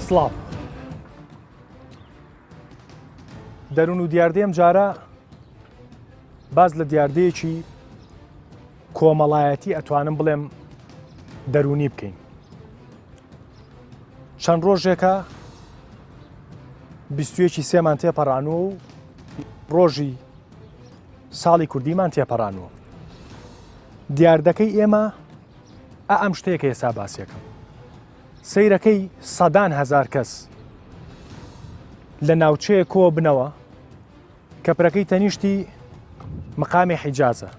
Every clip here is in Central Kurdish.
سڵاو. دەروون و دیاردەی ئەم جارە باز لە دیاردەیەکی کۆمەڵایەتی ئەتوانم بڵێم دەروونی بکەین. چەند ڕۆژێکە بیستویەکی سێمان تێپەڕانووە و ڕۆژی ساڵی کوردیمان تێپەڕانووە. دیاردەکەی ئێمە ئا ئەم شتەیە کە ئێستا باسیەکەم. سەیرەکەی سەدان هەزار کەس لە ناوچەیە کۆ بنەوە کەپرەکەی تەنیشتی مقامی حیجازە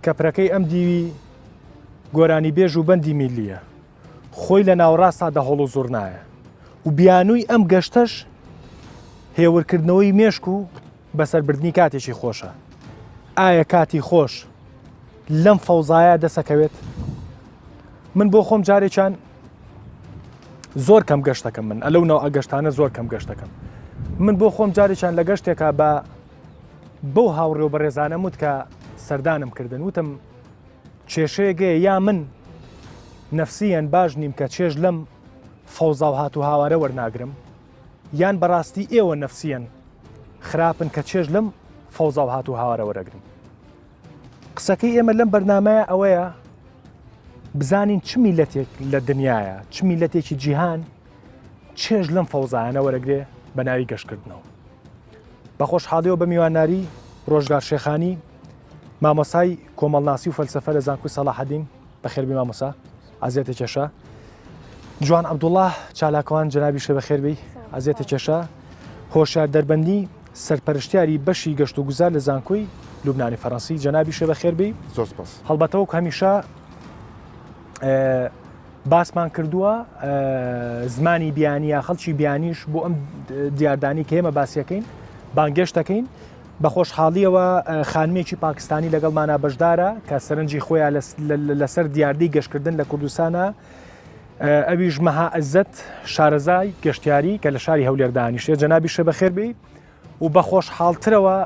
کەپرەکەی ئەم دیوی گۆرانی بێژ و بەندی میلیە خۆی لە ناوەڕاستا دەهۆڵ و زوڕنایە و بیانووی ئەم گەشتەش هێورکردنەوەی مێشک و بەسەربردنی کاتێکی خۆشە. ئایا کاتی خۆش لەم فەوزایە دەسەکەوێت؟ من بۆ خۆم جارێکیان زۆر کەم گەشتەکەم من ئەلەو ناو گەشتانە زۆر کەم گەشتەکەم من بۆ خۆم جارێکیان لە گەشتێکا بە بەو هاوڕێ و بەڕێزانە وت کە سەردانم کردن وتم کێشەیەک هەیە یا من نەفسیەن باش نیم کە چێژ لەم فەوزا و هات و هاوارە وەرناگرم یان بەڕاستی ئێوە نەفسیەن خراپن کە چێژ لەم فەوزا و هات و هاوارە وەرەگرن. قسەکەی ئێمە لەم بەرنمەیە ئەوەیە بزانین چ میلەتێک لە دنیاە چ میلەتێکی جیهان چێژ لەم فەوزایانە وەرەگرێ بە ناوی گەشتکردنەوە. بە خۆشحاڵیەوە بە میواناری ڕۆژگار شێخانی مامۆسای کۆمەڵناسی و فەلسەفە لە زانکۆی سەڵاحەدین بەخێربی مامۆسا ئازیەتە کێشە جوان عەبدوڵڵا چالاکوان جەنابی شێ بەخێربی ئازیەتە کێشە هۆشیار دەربەندی سەرپەرشتیاری بەشی گەشت و گوزار لە زانکۆی لوبنانی فەرەنسی جەنابی شێ بەخێربی زۆر سپاس هەڵبەتە وەک هەمیشە باسمان کردووە زمانی بیانی یا خەڵکی بیانیش بۆ ئەم دیاردانی کە ئێمە باسیەکەین بانگێشت دەکەین بە خۆشحاڵیەوە خانمێکی پاکستانی لەگەڵمانە بەشدارە کە سەرنجی خۆیان لەسەر دیاردەی گەشتکردن لە کوردستانە ئەویش مەها عزەت شارەزای گەشتیاری کە لە شاری هەولێر دانیشێ جەنابی شێ بەخێر بێی و بە خۆشحاڵترەوە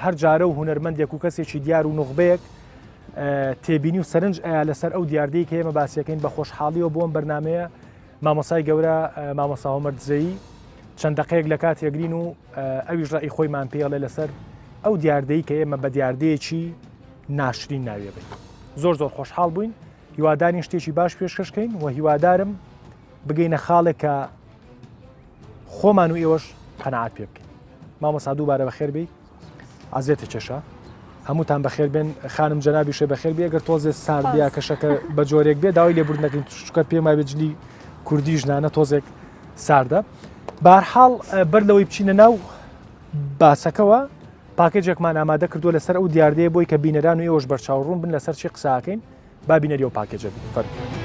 هەر جارە و هونەرمەندێک و کەسێکی دیار و نوخبەیەک تێبینی و سەرنج ئەیا لەسەر ئەو دیاردەی کە ئێمە باسیەکەین بە خۆشحاڵیەوە بۆم بەرنمەیە مامۆسای گەورە مامۆسا هۆمەر دزەیی چەند دەقەیەک لە کات یەگرین و ئەویش ڕەئی خۆیمان پێڵێ لەسەر ئەو دیاردەی کە ئێمە بە دیاردەیەکی ناشرین ناوێ بین زۆر زۆر خۆشحاڵ بووین هیوادارین شتێکی باش پێشکەشکەین و هیوادارم بگەینە خاڵێک کە خۆمان و ئێوەش قەنەعات پێ بکەین مامۆسا دووبارە بەخێر بی عزیێتە کێشە هەمووتان بەخێر بێن خانم جەنابیشێ بەخێر بێ گەر تۆزێ ساردیا کەشەکە بە جۆرێک بێ داوای لێبوردنەکەین چکە پێم وایە جلی کوردی ژنانە تۆزێک ساردە بارحاڵ بەر لەوەی بچینە ناو باسەکەوە پاکێجێکمان ئامادە کردووە لەسەر ئەو دیاردەیە بۆی کە بینەران و ئێوەش بەرچاوڕوون بن لەسەر چی قساکەین با بینەری ئەو پاکێجە بین فەرموو.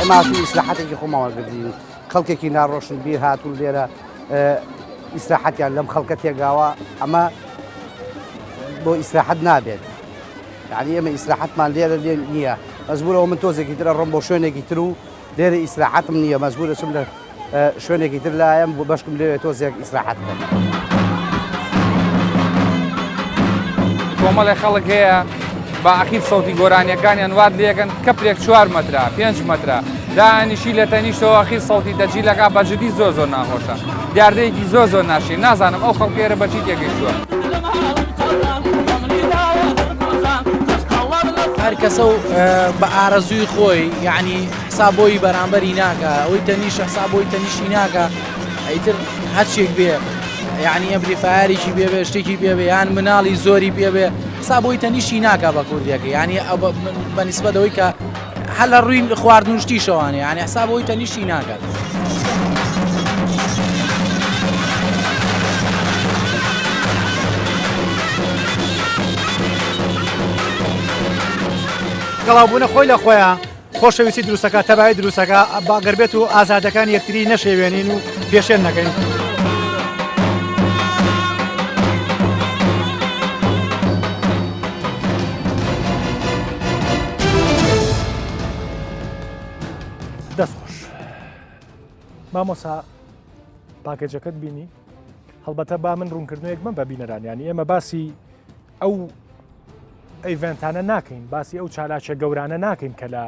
ئێمە هاتووین ئیسراحەتێکی خۆمان وەرگرتین خەڵکێکی ناڕۆشنبیر هاتوون لێرە ئیسراحەتیان لەم خەڵکە تێگاوە ئەمە بۆ ئیسراحەت نابێت یعنی ئێمە ئیسراحەتمان لێرە لێ نییە مەجبورەوە من تۆزێکی ترە ڕۆم بۆ شوێنێکی تر و لێرە ئیسراحەتم نییە مەجبورە چم لە شوێنێکی تر لایم بۆ بەشکم لەوێ تۆزێک ئیسراحەت بکەم. کۆمەڵێ خەڵک هەیە بە ئەخیر سەوتی گۆرانیەکانیان وات لێکەن کەپرێک چوار مەترە پێنج مەترە دانیشی لە تەنیشتەوە ئەخیر سەوتی دەجیلەکە بە جدی زۆر زۆر ناخۆشە دیاردەیەکی زۆر زۆر ناشرین نازانم ئەو خەڵکێرە بەچی تێگەیشتووە. هەر کەسە و بە ئارەزووی خۆی یعنی حساب بۆی بەرامبەری ناکا ئەوەی تەنیش حساب بۆی تەنیشی ناکا ئیتر هەرچێک بێ یعنی ئەمریفایەرێکی بێ بێ شتێکی پێ بێ یان مناڵی زۆری پێ بێ. حساب بۆی تەنیشی ناکا بە کوردیەکە یعنی بە نیسبەت ئەوەی کە هەر لە ڕووی خواردن و شتیشەوانێ یعنی حساب بۆی تەنیشی ناکات. گەڵاوبوونە خۆی لە خۆیان خۆشەویستی دروستەکە تەبایی دروستەکە باگەر بێت و ئازادەکان یەکتری نەشێوێنین و پێشێن نەکەین. دەست خۆش مامۆسا پاکێجەکەت بینی هەڵبەتە با من ڕوونکردنەوەیەک بم بە بینەران ینی ئێمە باسی ئەو event انە ناکەین باسی ئەو چالاکیە گەورانە ناکەین کە لە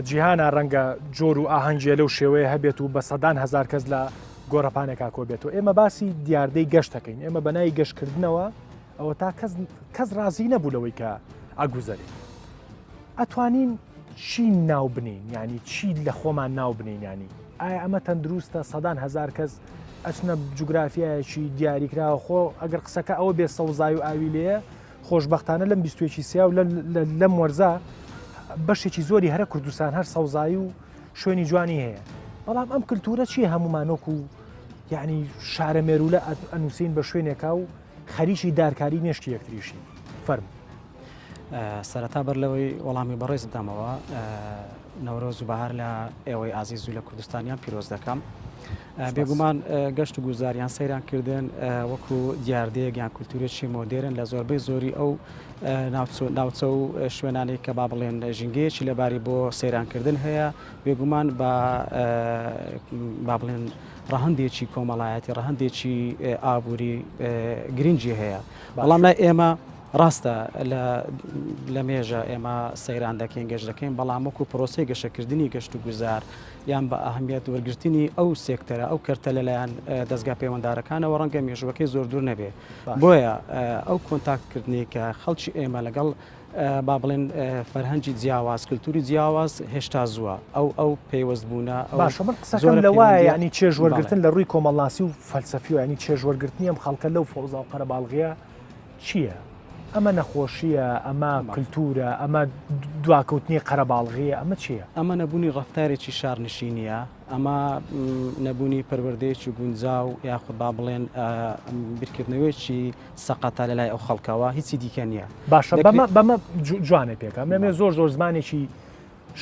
جیهانا ڕەنگە جۆر و ئاهەنگیە لەو شێوەیە هەبێت و بە سەدان هزار کەس لە گۆڕەپانێکا کۆ بێت و ئێمە باسی دیاردەی گەشتەکەین ئێمە بەنای گەشتکردنەوە ئەوە تا کەس کەس ڕازی نەبوو لەوەی کە ئەگوزەرێ ئەتوانین چی ناو بنین ینی چی لە خۆمان ناو بنین ینی ئایا ئەمە تەندروستە سەدان هزار کەس ئەچنە جوگرافیایەکی دیاریکراوە خۆ ئەگەر قسەکە ئەوە بێ سەوزای و ئاوی لێیە خۆشبەختانە لەم بیستێکی سیا و لەم وەرزە بەشێکی زۆری هەرە کوردستان هەر سەوزایی و شوێنی جوانی هەیە بەڵام ئەم کللتورە چی هەمومانۆک و یعنی شارە مێرولە ئەنووسین بە شوێنێکا و خەریکی دارکاری مێشکی یەکتریشی فەرم سەرەتا بەر لەوەی وەڵامی بەڕێز بدەمەوە نەورۆز و بەهار لە ئێوەی ئازیز و لە کوردستانیان پیرۆز دەکەم. بێگومان گەشت و گوزاریان سەیران کردن وەکو دیاردەیەک یان کولتورێکی مۆدێرن لە زۆربەی زۆری ئەو ناوچە و شوێنانەی کە با بڵێن ژینگەیەکی لەباری بۆ سەیرانکردن هەیە بێگومان بە با بڵێن ڕەهەندێکی کۆمەڵایەتی ڕەهەندێکی ئابووری گرنگی هەیە بەڵام لای ئێمە ڕاستە لە مێژە ئێمە سەیران دەکەین گەشت دەکەین بەڵام وەکو پرۆسەی گەشەکردنی گەشت و گوزار یان بە ئەهمیەت وەرگرتنی ئەو سێکتەرە ئەو کەرتە لەلایەن دەزگا پەیوەندارەکانەوە ڕەنگە مێژووەکەی زۆر دوور نەبێ بۆیە ئەو کۆنتاکتکردنی کە خەڵکی ئێمە لەگەڵ با بڵێن فەرهەنگی جیاواز کلتوری جیاواز هێشتا زووە ئەو ئەو پەیوەست بوونە باشە من قسەکەم لەوایە ینی چێژ وەرگتن لە ڕووی کۆمەڵناسی و فەلسەفی و ینی چێژ وەرگرتنی ئەم خەڵکە لەو فەوزا و قەرەباڵغیە چییە؟ ئەمە نەخۆشییە، ئەمە کلتورە، ئەمە دواکەوتنی قەرەباڵغییە، ئەمە چییە؟ ئەمە نەبوونی ڕەفتارێکی شارنشینییە، ئەمە نەبوونی پەروەردەیەکی گونجاو یاخود با بڵێن بیرکردنەوەیەکی سەقەتە لەلای ئەو خەڵکەوە، هیچی دیکە نییە. باشە بەمە بەمە جوانە پێکە ئەمەوێ زۆر زۆر زمانێکی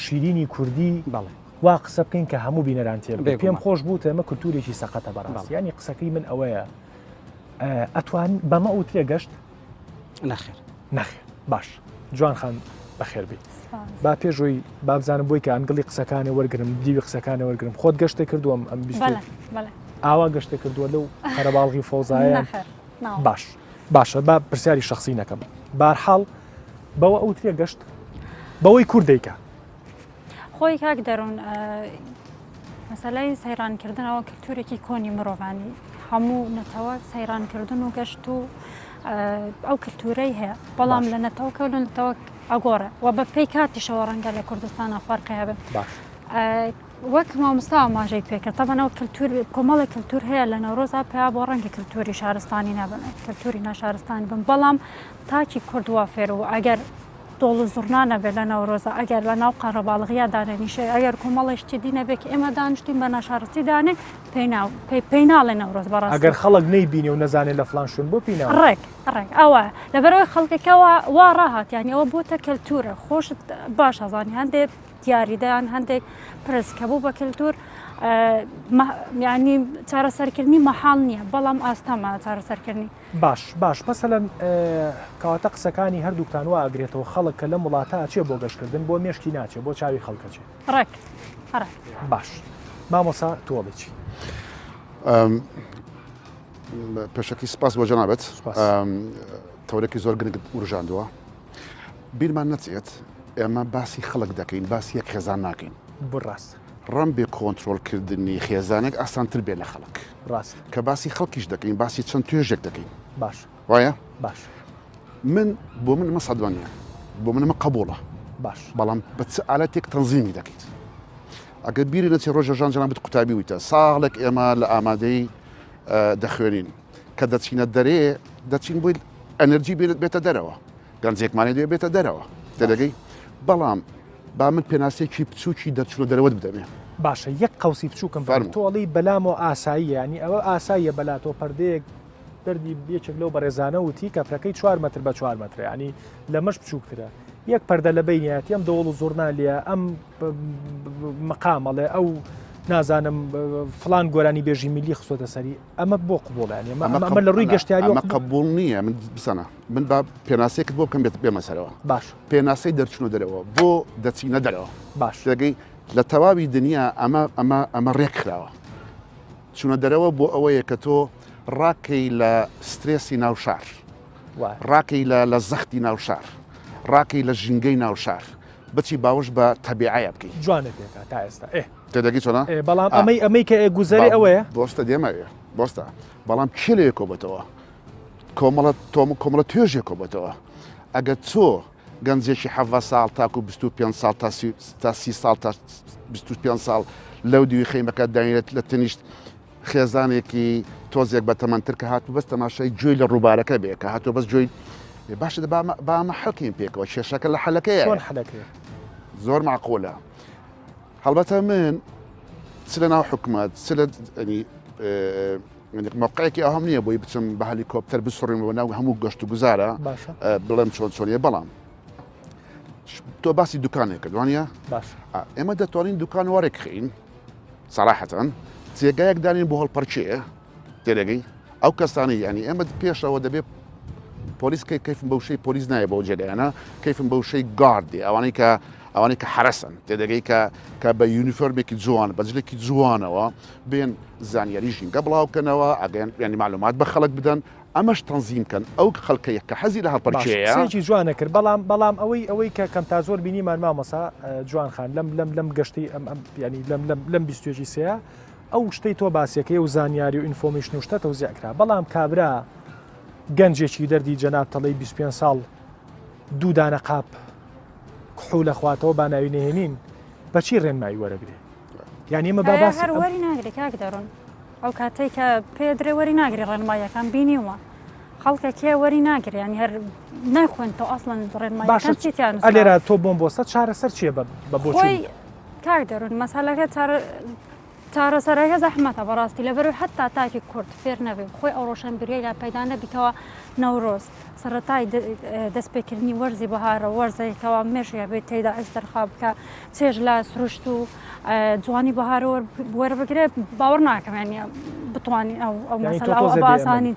شیرینی کوردی بەڵێ وا قسە بکەین کە هەموو بینەران تێ پێم خۆش بوو ئەمە کلتورێکی سەقەتە بەڕاستی ینی قسەکەی من ئەوەیە ئەتوان بەمە ئوترێ گەشت؟ نەخێر نەخێر باش جوان خان بەخێر بیت با پێشۆی بابزانم بۆی کە angle ی قسەکانی وەرگرم دیوی قسەکانی وەرگرم خۆت گەشتێ کردووەم ئەم ئاوا گەشتێ کردووە لەو قەرەباڵغی فۆزایە باش باشە با پرسیاری شخصی نەکەم بارحاڵ بەوە ئەوترێ گەشت بەوەی کوردێکە خۆی کاک دەروون مەسەلەی سەیرانکردنەوە کلتورێکی کۆنی مرۆڤانی هەموو نەتەوە سەیرانکردن و گەشت و ئەو کللتورەی هەیە بەڵام لە نەتەوەکە لە نەتەوە ئەگۆڕێ و بە پێی کاتیشەوە ڕەنگە لە کوردستانە فەرقی هەبێ وەک مامۆستا ئاماژەی پێکرد تەبەنەوە کللتور کۆمەڵی کللتور هەیە لە نەورۆزا پیا بۆ ڕەنگە کللتوری شارستانی نەبن کللتوری ناشارستانی بن بەڵام تاکی کورد وا فێر و ئەگەر دۆڵ و زوڕنا نەبێت لە نەورۆزا، ئەگەر لە ناو قەرەباڵغیا دانەنیشێ، ئەگەر کۆمەڵێ شتی دی نەبێ کە ئێمە دانیشتوین بە ناشارستی دانێ، پێی نا پێی پێی ناڵێ نەورۆز بەڕاستی. ئەگەر خەڵک نەیبینێ و نەزانێ لە فڵان شوێن بۆ پێی ناڵێ؟ ڕێک ڕێک ئەوە لەبەرئەوەی خەڵکەکە وا وا ڕاهات یانی ئەوە بۆتە کەلتوورە خۆشت باش ئەزانی هەندێ دیاریدان هەندێک پرس کە بوو بە کەلتوور یانی چارەسەرکردنی مەحاڵ نییە بەڵام ئاستەمە چارەسەرکردنی. باش باش مەسەلەن کەواتە قسەکانی هەردووکتان وا ئەگرێتەوە خەڵک کە لەم وڵاتە ئەچێ بۆ گەشتکردن بۆ مێشکی ناچێ بۆ چاوی خەڵک ئەچێ. ڕێک ڕێک. باش مامۆسا تۆ ئەڵێی چی؟ پێشەکی سپاس بۆ جەنابت تەورێکی زۆر گرنگت وروژاندووە بیرمان نەچێت ئێمە باسی خەڵک دەکەین باسی یەک خێزان ناکەین بڕاست ڕەنبێ کۆنترۆڵکردنی خێزانێک ئاسانتر بێ لە خەڵک. ڕاستە. کە باسی خەڵکیش دەکەین باسی چەند توێژێک دەکەین. باش. وایە؟ باش. من بۆ من ئەمە سەدمە نییە. بۆ من ئەمە قەبووڵە. باش. بەڵام بە چ ئالەتێک تەنزیمی دەکەیت؟ ئەگەر بیری نەچێ ڕۆژە ژان جەنابت قوتابی ویتە ساڵێک ئێمە لە ئامادەی دەخوێنین کە دەچینە دەرێ دەچین بۆی. ئەنرجی بێتە دەرەوە گەنجێکمانی دوێ بێتە دەرەوە تێدەگەی بەڵام با من پێناسێکی بچووکی دەرچوونە دەرەوەت بدەمێ. باشە یەک قەوسی بچووکم فەرموو تۆ ئەڵێی بەلامەوە ئاساییە یانی ئەوە ئاساییە بەلا تۆ پەردەیەک دەردی یەکێک لەو بەڕێزانە وتی کەپرەکەی چوار مەتر بە چوار مەترە یانی لەمەش بچووکترە یەک پەردە لە بینیاتی ئەم دەوڵ و زوڕنا لێ ئەم مقامەڵێ ئەو نازانم فلان گۆرانی بێژی میلی خستۆتە سەری ئەمە بۆ قبوڵیان ئەمە لە ڕووی گەشتیاری ئەمە قبول نییە من بسەنە من با پێناسێکت بۆ بکەم بێت بێمە سەرەوە باش پێناسەی دەرچونە دەرەوە بۆ دەچینە دەرەوە باش دەگەی لە تەواوی دنیا ئەمە ئەمە ئەمە ڕێکخراوە چونە دەرەوە بۆ ئەوەیە کە تۆ ڕاکەی لە سترێسی ناو شار ڕاکەی لە لە زەختی ناو شار ڕاکەی لە ژینگەی ناو شار بچی باوەش بە تەبیعەیە بکەی جوانە پێکا تا ئێستا ئێ تێدەگەی چۆنە؟ بەڵام ئەمەی ئەمەی کە گوزەری ئەوەیە بۆستە دێمەوێ بۆستە بەڵام کێ لەوێ کۆبێتەوە کۆمەڵە تۆم کۆمەڵە توێژێ کۆبێتەوە ئەگەر تۆ گەنجێکی حەڤە ساڵ تاکو 25 ساڵ تا سی ساڵ تا 25 ساڵ لەو دیوی خەیمەکە داینێت لە تەنیشت خێزانێکی تۆزێک بە تەمەنتر کە هاتوو بەس تەماشای گوێی لە ڕووبارەکە بێ کە هاتوو بەس گوێی باشە با ئەمە حەکەین پێکەوە کێشەکە لە حەلەکەیە چۆن حەلەکەیە زۆر معقولە هەڵبەتە من چ لە ناو حکومەت چ لە مەوقعێکی ئەوم نییە بۆی بچم بە هەلیکۆپتەر بسڕیمەوە ناو هەموو گەشت و گوزارە بڵێم چۆن چۆنیە بەڵام تۆ باسی دوکانێک کرد وانە ئێمە دەتوانین دوکان وەڕێکخین سەراحەتەن جێگایەک دانین بۆ هەڵپەرکێ تێدەگەی ئەو کەسانەی یعنی ئێمە پێشەوە دەبێت پۆلیس کەی کەیفم بەو شەی پۆلیس نایە بەو جێگایانە کەیفم بەو شەی گاردی ئەوانەی کە ئەوانەی کە حرەسن تێدەگەی کە کە بە یونیفۆرمێکی جوان بە جلێکی جوانەوە بێن زانیاری ژینگە بڵاوکەنەوە ئەگەن ینی معلومات بە خەڵک بدەن ئەمەش تەنزیم کەن ئەو خەڵکەیە کە حەزی لە هەڵپەرکێیە. باشە قسەیەکی جوانە کرد بەڵام بەڵام ئەوەی ئەوەی کە کەم تا زۆر بینیمان مامۆسا جوان خان لەم لەم لەم گەشتی ئەم ئەم ینی لەم لەم لەم بیستێکی سەیە ئەو شتەی تۆ باسیەکەی و زانیاری و information و شتە تەوزیع کرا بەڵام کابرا گەنجێکی دەردی جەناب تەڵەی 25 ساڵ دوو دانە قاپ کحول خواتەوە با ناوی نهێنین بەچی ڕێنمایی وەرەگرێ یعنی ئێمە با باسی هەر وەری ناگرێ کاک دەڕۆن ئەو کاتەی کە پێ درێ وەری ناگری ڕێنماییەکان بینیومە خەڵکە کێ وەری ناگری ینی هەر نایخوێنتەوە ئەسڵەن ڕێنماییەکان چی تیا نووسراوە. ئەلێرە تۆ بۆم بۆستە چارەسەر چییە بە بە بۆچوونی؟ خۆی کاک دەروون مەسەلەکە چارە چارەسەرەکە زەحمەتە بەڕاستی لەبەرئەوەی حەتا تاکی کورد فێر نەبێ خۆی ئەو ڕۆشنبیریەی لا پەیدا نەبیتەوە نەورۆز سەرەتای دەستپێکردنی وەرزی بەهارە وەرزێکەوە مێشک ئەبێت تێیدا ئیسترخا بکە چێژ لە سروشت و جوانی بەهار وەربگرێ باوەڕ ناکەم یانی بتوانین ئەو ئەو مەسەلە ئەو باسانی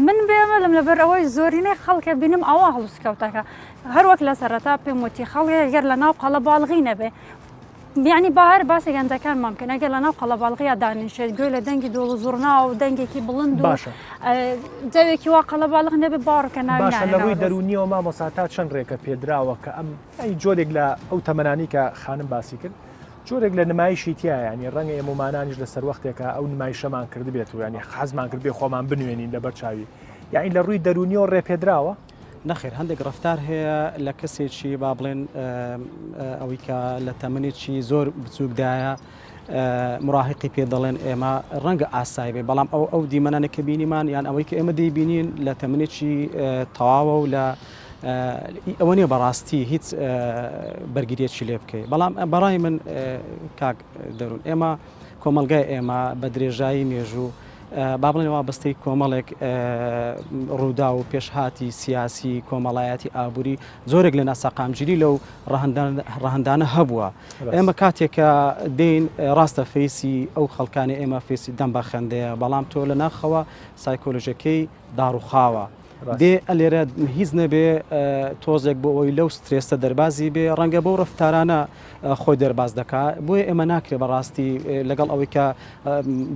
من بێمەلم لەبەر ئەوەی زۆرینەی خەڵکە بینم ئەوە هەڵسکەوتەکە هەروەک لە سەرەتا پێم وتی خەڵێ گەر لە ناو قەڵەباڵغی نەبێ یعنی با هەر باسی گەنجەکانمان بکەن ئەگەر لە ناو قەڵەباڵغیا دانیشێت گوێ لە دەنگی دۆڵ و زوڕنا و دەنگێکی بڵند و باشە جەوێکی وا قەڵەباڵغ نەبێ باوەڕکە ناوی باشە لە ڕووی نانێ نەورۆز. دەروونیەوە مامۆستا تا چەند ڕێکە پێدراوە کە ئەم یانی جۆرێک لە ئەو تەمەنانی کە خانم باسی کرد جۆرێک لە نمایشی تیا ینی ڕەنگە ئێمەمانانیش لە سەروەختێکە ئەو نمایشەمان کردبێت و ینی حەزمان کرد بێ خۆمان بنوێنین لەبەر چاوی یعنی لە ڕووی دەروونیەوە ڕێپێدراوە نەخێر هەندێک ڕەفتار هەیە لە کەسێکی با بڵێن ئەوەی کە لە تەمەنێکی زۆر بچووکدایە مراهقی پێ دەڵێن ئێمە ڕەنگە ئاسایی بێ بەڵام ئەو ئەو دیمەنانە کە بینیمان یان ئەوەی کە ئێمە دەیبینین لە تەمەنێکی تەواوە و لە ئەوە نییە بەڕاستی هیچ بەرگریەکی لێ بکەیت بەڵام بەڕای من کاک دەروون ئێمە کۆمەڵگای ئێمە بە درێژایی مێژوو با بڵێن وابەستەی کۆمەڵێک ڕووداو و پێشهاتی سیاسی، کۆمەڵایەتی، ئابووری زۆرێک لە ناسەقامگیری لەو ڕەهەندانە هەبووە. ئێمە کاتێک کە دێین ڕاستە face ی ئەو خەڵکانی ئێمە face ی دەم بە خەندەیە، بەڵام تۆ لە ناخەوە سایکۆلۆژەکەی داڕوخاوە. دێ ئەلێرە هیچ نەبێ تۆزێک بۆ ئەوەی لەو سترێسە دەربازی بێ ڕەنگە بەو ڕەفتارانە خۆی دەرباز دەکا بۆیە ئێمە ناکرێ بەڕاستی لەگەڵ ئەوەی کە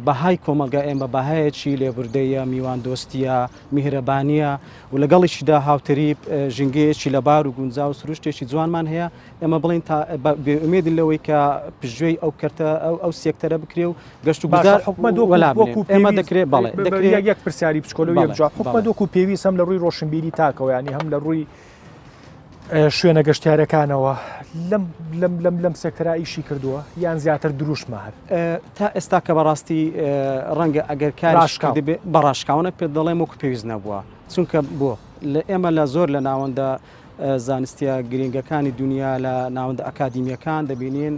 بەهای کۆمەڵگا ئێمە بەهایەکی لێبوردەیە میوان دۆستیە میهرەبانیە و لەگەڵیشیدا هاوتەریب ژینگەیەکی لەبار و گونجاو و سروشتێکی جوانمان هەیە ئێمە بڵێین تا بێ ئومێدین لەوەی کە پشتگوێی ئەو کەرتە ئەو ئەو سێکتەرە بکرێ و گەشت و گوزار حکومەت وەکو وەلا بنێن. وەکو ئێمە پێویست دەکرێ بەڵێ بە- بە- دەکرێ یەک یەک پرسیاری بچکۆلە و یەک بەڵێ جواب حکومەت بەڵێ وەکو پێویست هەم لە ڕووی ڕۆشنبیری تاکەوە ینی هەم لە ڕووی ئە، شوێنە گەشتیارەکانەوە لەم لەم لەم لەم سێکتەرا ئیشی کردووە یان زیاتر دروشمە هەر ئە، تا ئێستا کە بەڕاستی ئە، ڕەنگە ئەگەر کاریش ڕاشکاو. کردبێ بە ڕاشکاوانە پێت دەڵێم وەکو پێویست نەبووە چونکە بۆ؟ لە ئێمە لە زۆر لە ناوەندە زانستیە گرنگەکانی دنیا لە ناوەندە ئەکادیمیەکان دەبینین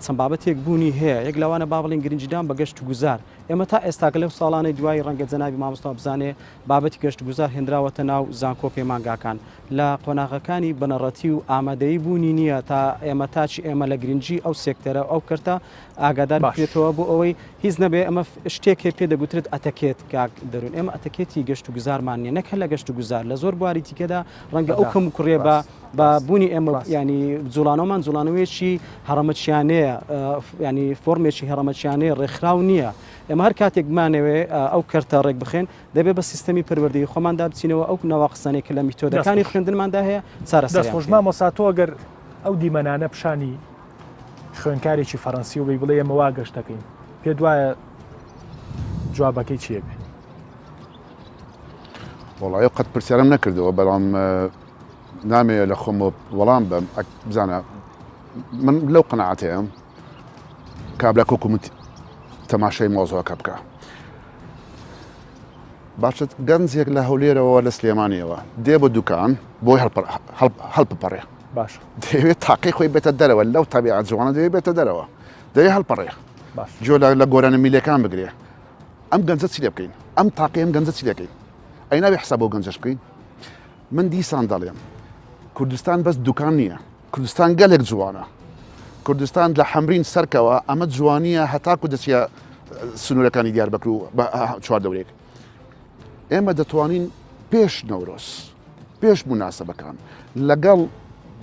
چەند بابەتێک بوونی هەیە یەک لەوانە با بڵین گرنگیدان بە گەشت و گوزار ئێمە تا ئێستاکە لەو ساڵانەی دوایی ڕەنگە جەنابی مامۆستا بزانێ بابەتی گەشت و گوزار هێنراوەتە ناو زانکۆ پەیمانگاکان لە قۆناغەکانی بنەڕەتی و ئامادەیی بوونی نییە تا ئێمە تاچی ئێمە لە گرنگی ئەو سێکتەرە ئەو کەرتە ئاگادار بکرێتەوە بۆ ئەوەی هیچ نەبێ ئەمە شتێک هەیە پێ دەگوترێت ئەتەکێت کاک دەروون ئێمە ئەتەکێتی گەشت و گوزارمان نییە نەک هەر لە گەشت و گوزار لە زۆر بواری تیکەدا ڕەنگە ئەو کەم و کوڕیە بە بە بوونی ئێمە ینی جوڵانەوەمان جوڵانەوەیەکی هەڕەمەچیانەیە ینی فۆرمێکی هەڕەمەچیانەیە ڕێکخراو نییە ئێمە هەر کاتێک بمانەوێ ئەو کەرتە ڕێک بخێن دەبێت بە سیستەمی پەروەردەی خۆماندا بچینەوە ئەو ناواقسانەی کە لە میتۆدەکانی خوێندنماندا هەیە چارەسەریان دەست خۆش مامۆستا تۆ ئەگەر ئەو دیمەنانە پیشانی خوێندکارێکی فەرەنسی و بی بڵێ ئێمە وا گەشت دەکەین پێت وایە جوابەکەی چییە بێ؟ وەڵی قەت پرسیارم نەکردەوە بەڵام نامەیە لە خۆم وەڵام بەم بزانە من لەو قەناعەتەیەم کابرا کۆکومت تەماشای مۆزۆکە بکە باشە گەنجێک لە هەولێرەوە لە سلێمانیەوە دێ بۆ دوکان بۆی هەڵپەڕێ باش دەیەوێت تاقی خۆی بێتە دەرەوە لەو تەبیعە جوانە دەیەوێت بێتە دەرەوە دەیەوێت هەڵپەڕێ جۆ لە گۆرانە میلەکان بگرێ ئەم گەنجە چی لێ بکەین ئەم تاقی ئەم گەنجە چی لەکەین ئەی ناوی حساب بۆ گەنجەش بکەین من دیسان دەڵێم کوردستان بەس دوکان نییە کوردستان گەلێک جوانە کوردستان لە حەمرین سەرکەوە ئەمە جوانیە هەتاکو دەچیە سنوورەکانی دیار بەکر و چوار دەورێک ئێمە دەتوانین پێش نەورۆز پێش موناسەبەکان لەگەڵ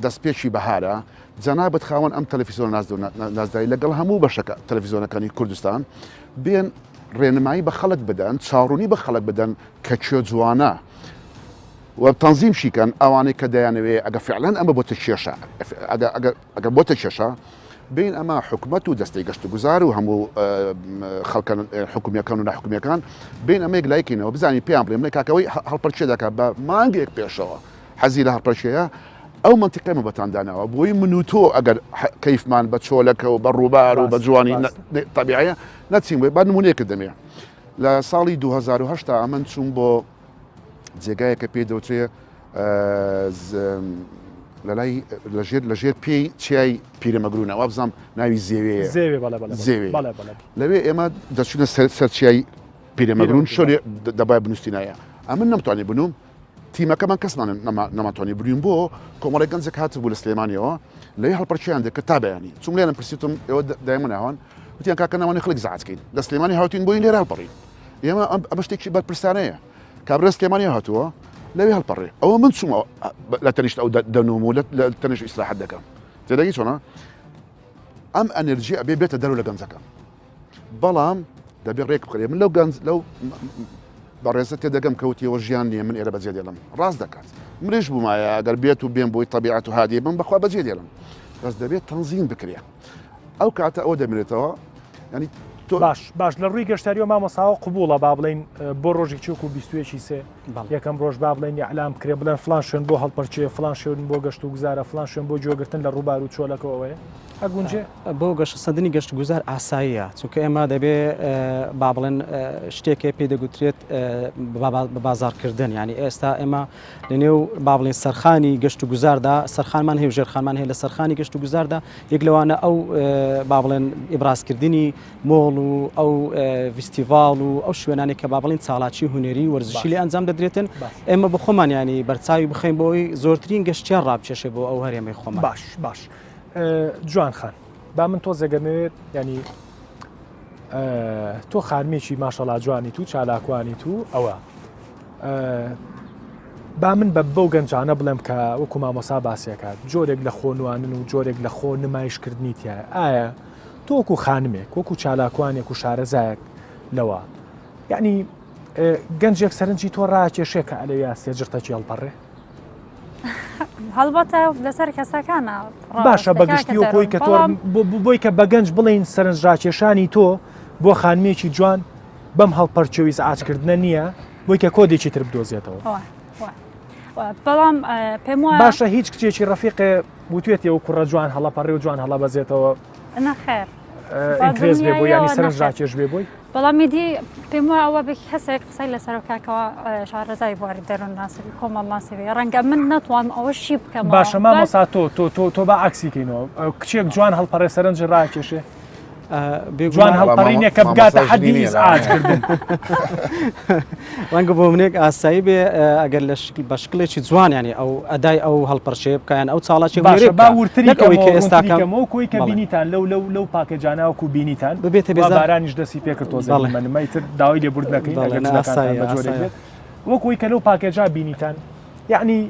دەستپێکی بەهارە جەنابت خاوەن ئەم تەلەفیزیۆنە نازداری لەگەڵ هەموو بەشەکە تەلەفیزیۆنەکانی کوردستان بێن ڕێنمایی بە خەڵک بدەن چاڕوونی بە خەڵک بدەن کە کوێ جوانە و تەنزیم شیکەن ئەوانەی کە دەیانەوێ ئەگە فعلەن ئەمە بۆتە کێشە ئەگە بۆتە کێشە بین ئەمە حکومەت و دەستەی گەشت و گوزار و هەموو خەڵکە حکومیەکان و ناحکومیەکان بین ئەمە یەک لایکەینەوە بزانین پێیان بڵێم کاکەوەی هەڵپەرچێ دەکات بە مانگێک پێشەوە حەزی لە هەڵپەرچەیە ئەو منتیقەمە بەتان داناوە بۆی من و تۆ ئەگەر کەیفمان بە چۆلەکە و بە ڕووبار و بە جوانی تەبیعەیە نەچین بۆی با نمونەیەکت دەمێ لە ساڵی 2010 ئەمن چوون بۆ جێگایەکە پێی دەوترێ لەلای لەژێر لەژێر پێی چیای پیرەمەگرونە وابزانام ناوی زێوێ زێوێ زێوێ لەوێ ئێمە دەچونە سەر سەر چیای پیرەمەگرون شۆرێ دەبای بنووسینایە ئەمن نەمتوانی بنوم تیمەکەمان کەسمان نەماتوانی بنوین بۆ کۆمەڵی گەنجێک هاتبوو لە سلێمانیەوە لەوێ هەڵپەرچیان دەکرد تا بەیانی چوم لێرم پرسیتم ئێوە دایمە ناوان وتیان کاکە ناوانی خەڵک زعاتکەین لە سلێمانی هاوتین بۆین لێرە هەڵپەڕین ئێمە ئەمە شتێکی بەرپرسانەیە کابرا سلێمانی هاتووە لەوێ هەڵپەڕێ ئەوە من چوومە لە تەنیشت ئەو دەنوم و لە تەنیشت ئیسراحەت دەکەم تێدەگی چۆنە ئەم ئەنرژی ئەبێ بێتە دەرو لە گەنجەکە بەڵام دەبێ ڕێک بخرێ من لەو گەنج لەو بەڕێزە تێدەگەم کەوتیەوە ژیان نییە من ئێرە بەجێ دێڵم ڕاست دەکات منیش بوومایە ئەگەر بێت و بێن بۆی تەبیعەت و هادی بم بەخوا بەجێ دێڵم بەس دەبێت تەنزیم بکرێ ئەو کاتە ئەوە دەمرێتەوە ینی تۆ باش باش لە ڕووی گەشتاریەوە مامۆساوە قوبوڵە با بڵین بۆ ڕۆژێک چوک و 21 سێ یەکەم ڕۆژ با بڵێن ئەلام بکرێ بڵێن فلان شوێن بۆ هەڵپەرچێ فلان شوێن بۆ گەشت و گوزارە فلان شوێن بۆ گوێگرتن لە ڕووبار و چۆلەکەەوەیە ئەگونجێ بۆ گەشەسەندنی گەشت گوزار ئاساییە چونکە ئێمە دەبێ با بڵێن شتێکێ پێی دەگوترێت بە بازارکردن ینی ئێستا ئێمە لەنێو با بڵێن سەرخانی گەشت و گوزاردا سەرخانمان هەیە و ژێرخانمان هەیە لە سەرخانی گەشت و گوزاردا یەک لەوانە ئەو با بڵێن ئیبرازکردنی مۆڵ و ئەو ڤیستیڤاڵ و ئەو شوێنانێک کە با بڵێن چالاکی هونەری وەرزشی لێ ئەنجام دەدرێتن ئێمە بە خۆمان ینی بەرچاوی بخەین بۆی زۆرترین گەشتیار ڕابچێشێ بۆ ئەو هەرێمەی خۆمان باش باش جوان خان با من تۆزێک گەمەوێت ینی تۆ خانمێکی ماشەڵا جوانی تو چالاکوانی تو ئەوە با من بە بەو گەنجانە بڵێم کە وەکو مامۆسا باسیەکات جۆرێک لە خۆنوانن و جۆرێک لە خۆ نمایشکردنی تایە ئایا تۆ وەکو خانمێک وەکو چالاکوانێک و شارەزایەک لەوە یعنی گەنجێک سەرنجی تۆ ڕاکێشێ کە ئەلەویا سێجرتەکی هەڵپەڕێ هەڵبەتە لەسەر کەسەکانە باشە بەگشتی و کۆی کە تۆ بۆی کە بە گەنج بڵین سەرنجڕاکێشانی تۆ بۆ خانمێکی جوان بەم هەڵپەرچێ و ئیزعاجکردنە نییە بۆی کە کۆدێکی تر بدۆزێتەوە بەڵام پێم باشە هیچ کچێکی ڕەفیقێ وتوێتی ئەو کوڕە جوان هەڵەپەڕێ و جوان هەڵەبەزێتەوە نەخێر ئینترێس بێ بۆ ینی سەرنج ڕاکێش بێ بۆی. بەڵام ئیدی پێم وایە ئەوە بێ کەسێک قسەی لەسەر بکا کەوا شارەزای بواری دەروونناسی بی کۆمەڵناسی بی ڕەنگە من نەتوانم ئەوە شی بکەمەوە باشە مامۆستا تۆ تۆ تۆ تۆ با عەکسی کەینەوە کچێک جوان هەڵپەڕێ سەرنجی ڕاکێشێ جوان هەڵپەڕینێک کە بگاتە حەدی ئیزعاج کردن. ڕەنگە بۆ منێک ئاسایی بێ ئەگەر لە شکل بە شکلێکی جوان ینی ئەو ئەدای ئەو هەڵپەرچەیە بکەیان ئەو چاڵاکی باشە با ورتری ئەوەی کە ئێستا کەمەوە کۆی کە بینیتان لەو لەو لەو package انە وەکو بینیتان ببێتە بێزار بارانیش دەستی پێکرد تۆزێ منمەی تر داوای لێبوردنەکەین ئەگەر بە جۆرێک بێت وەکو کە لەو package ا بینیتان یەعنی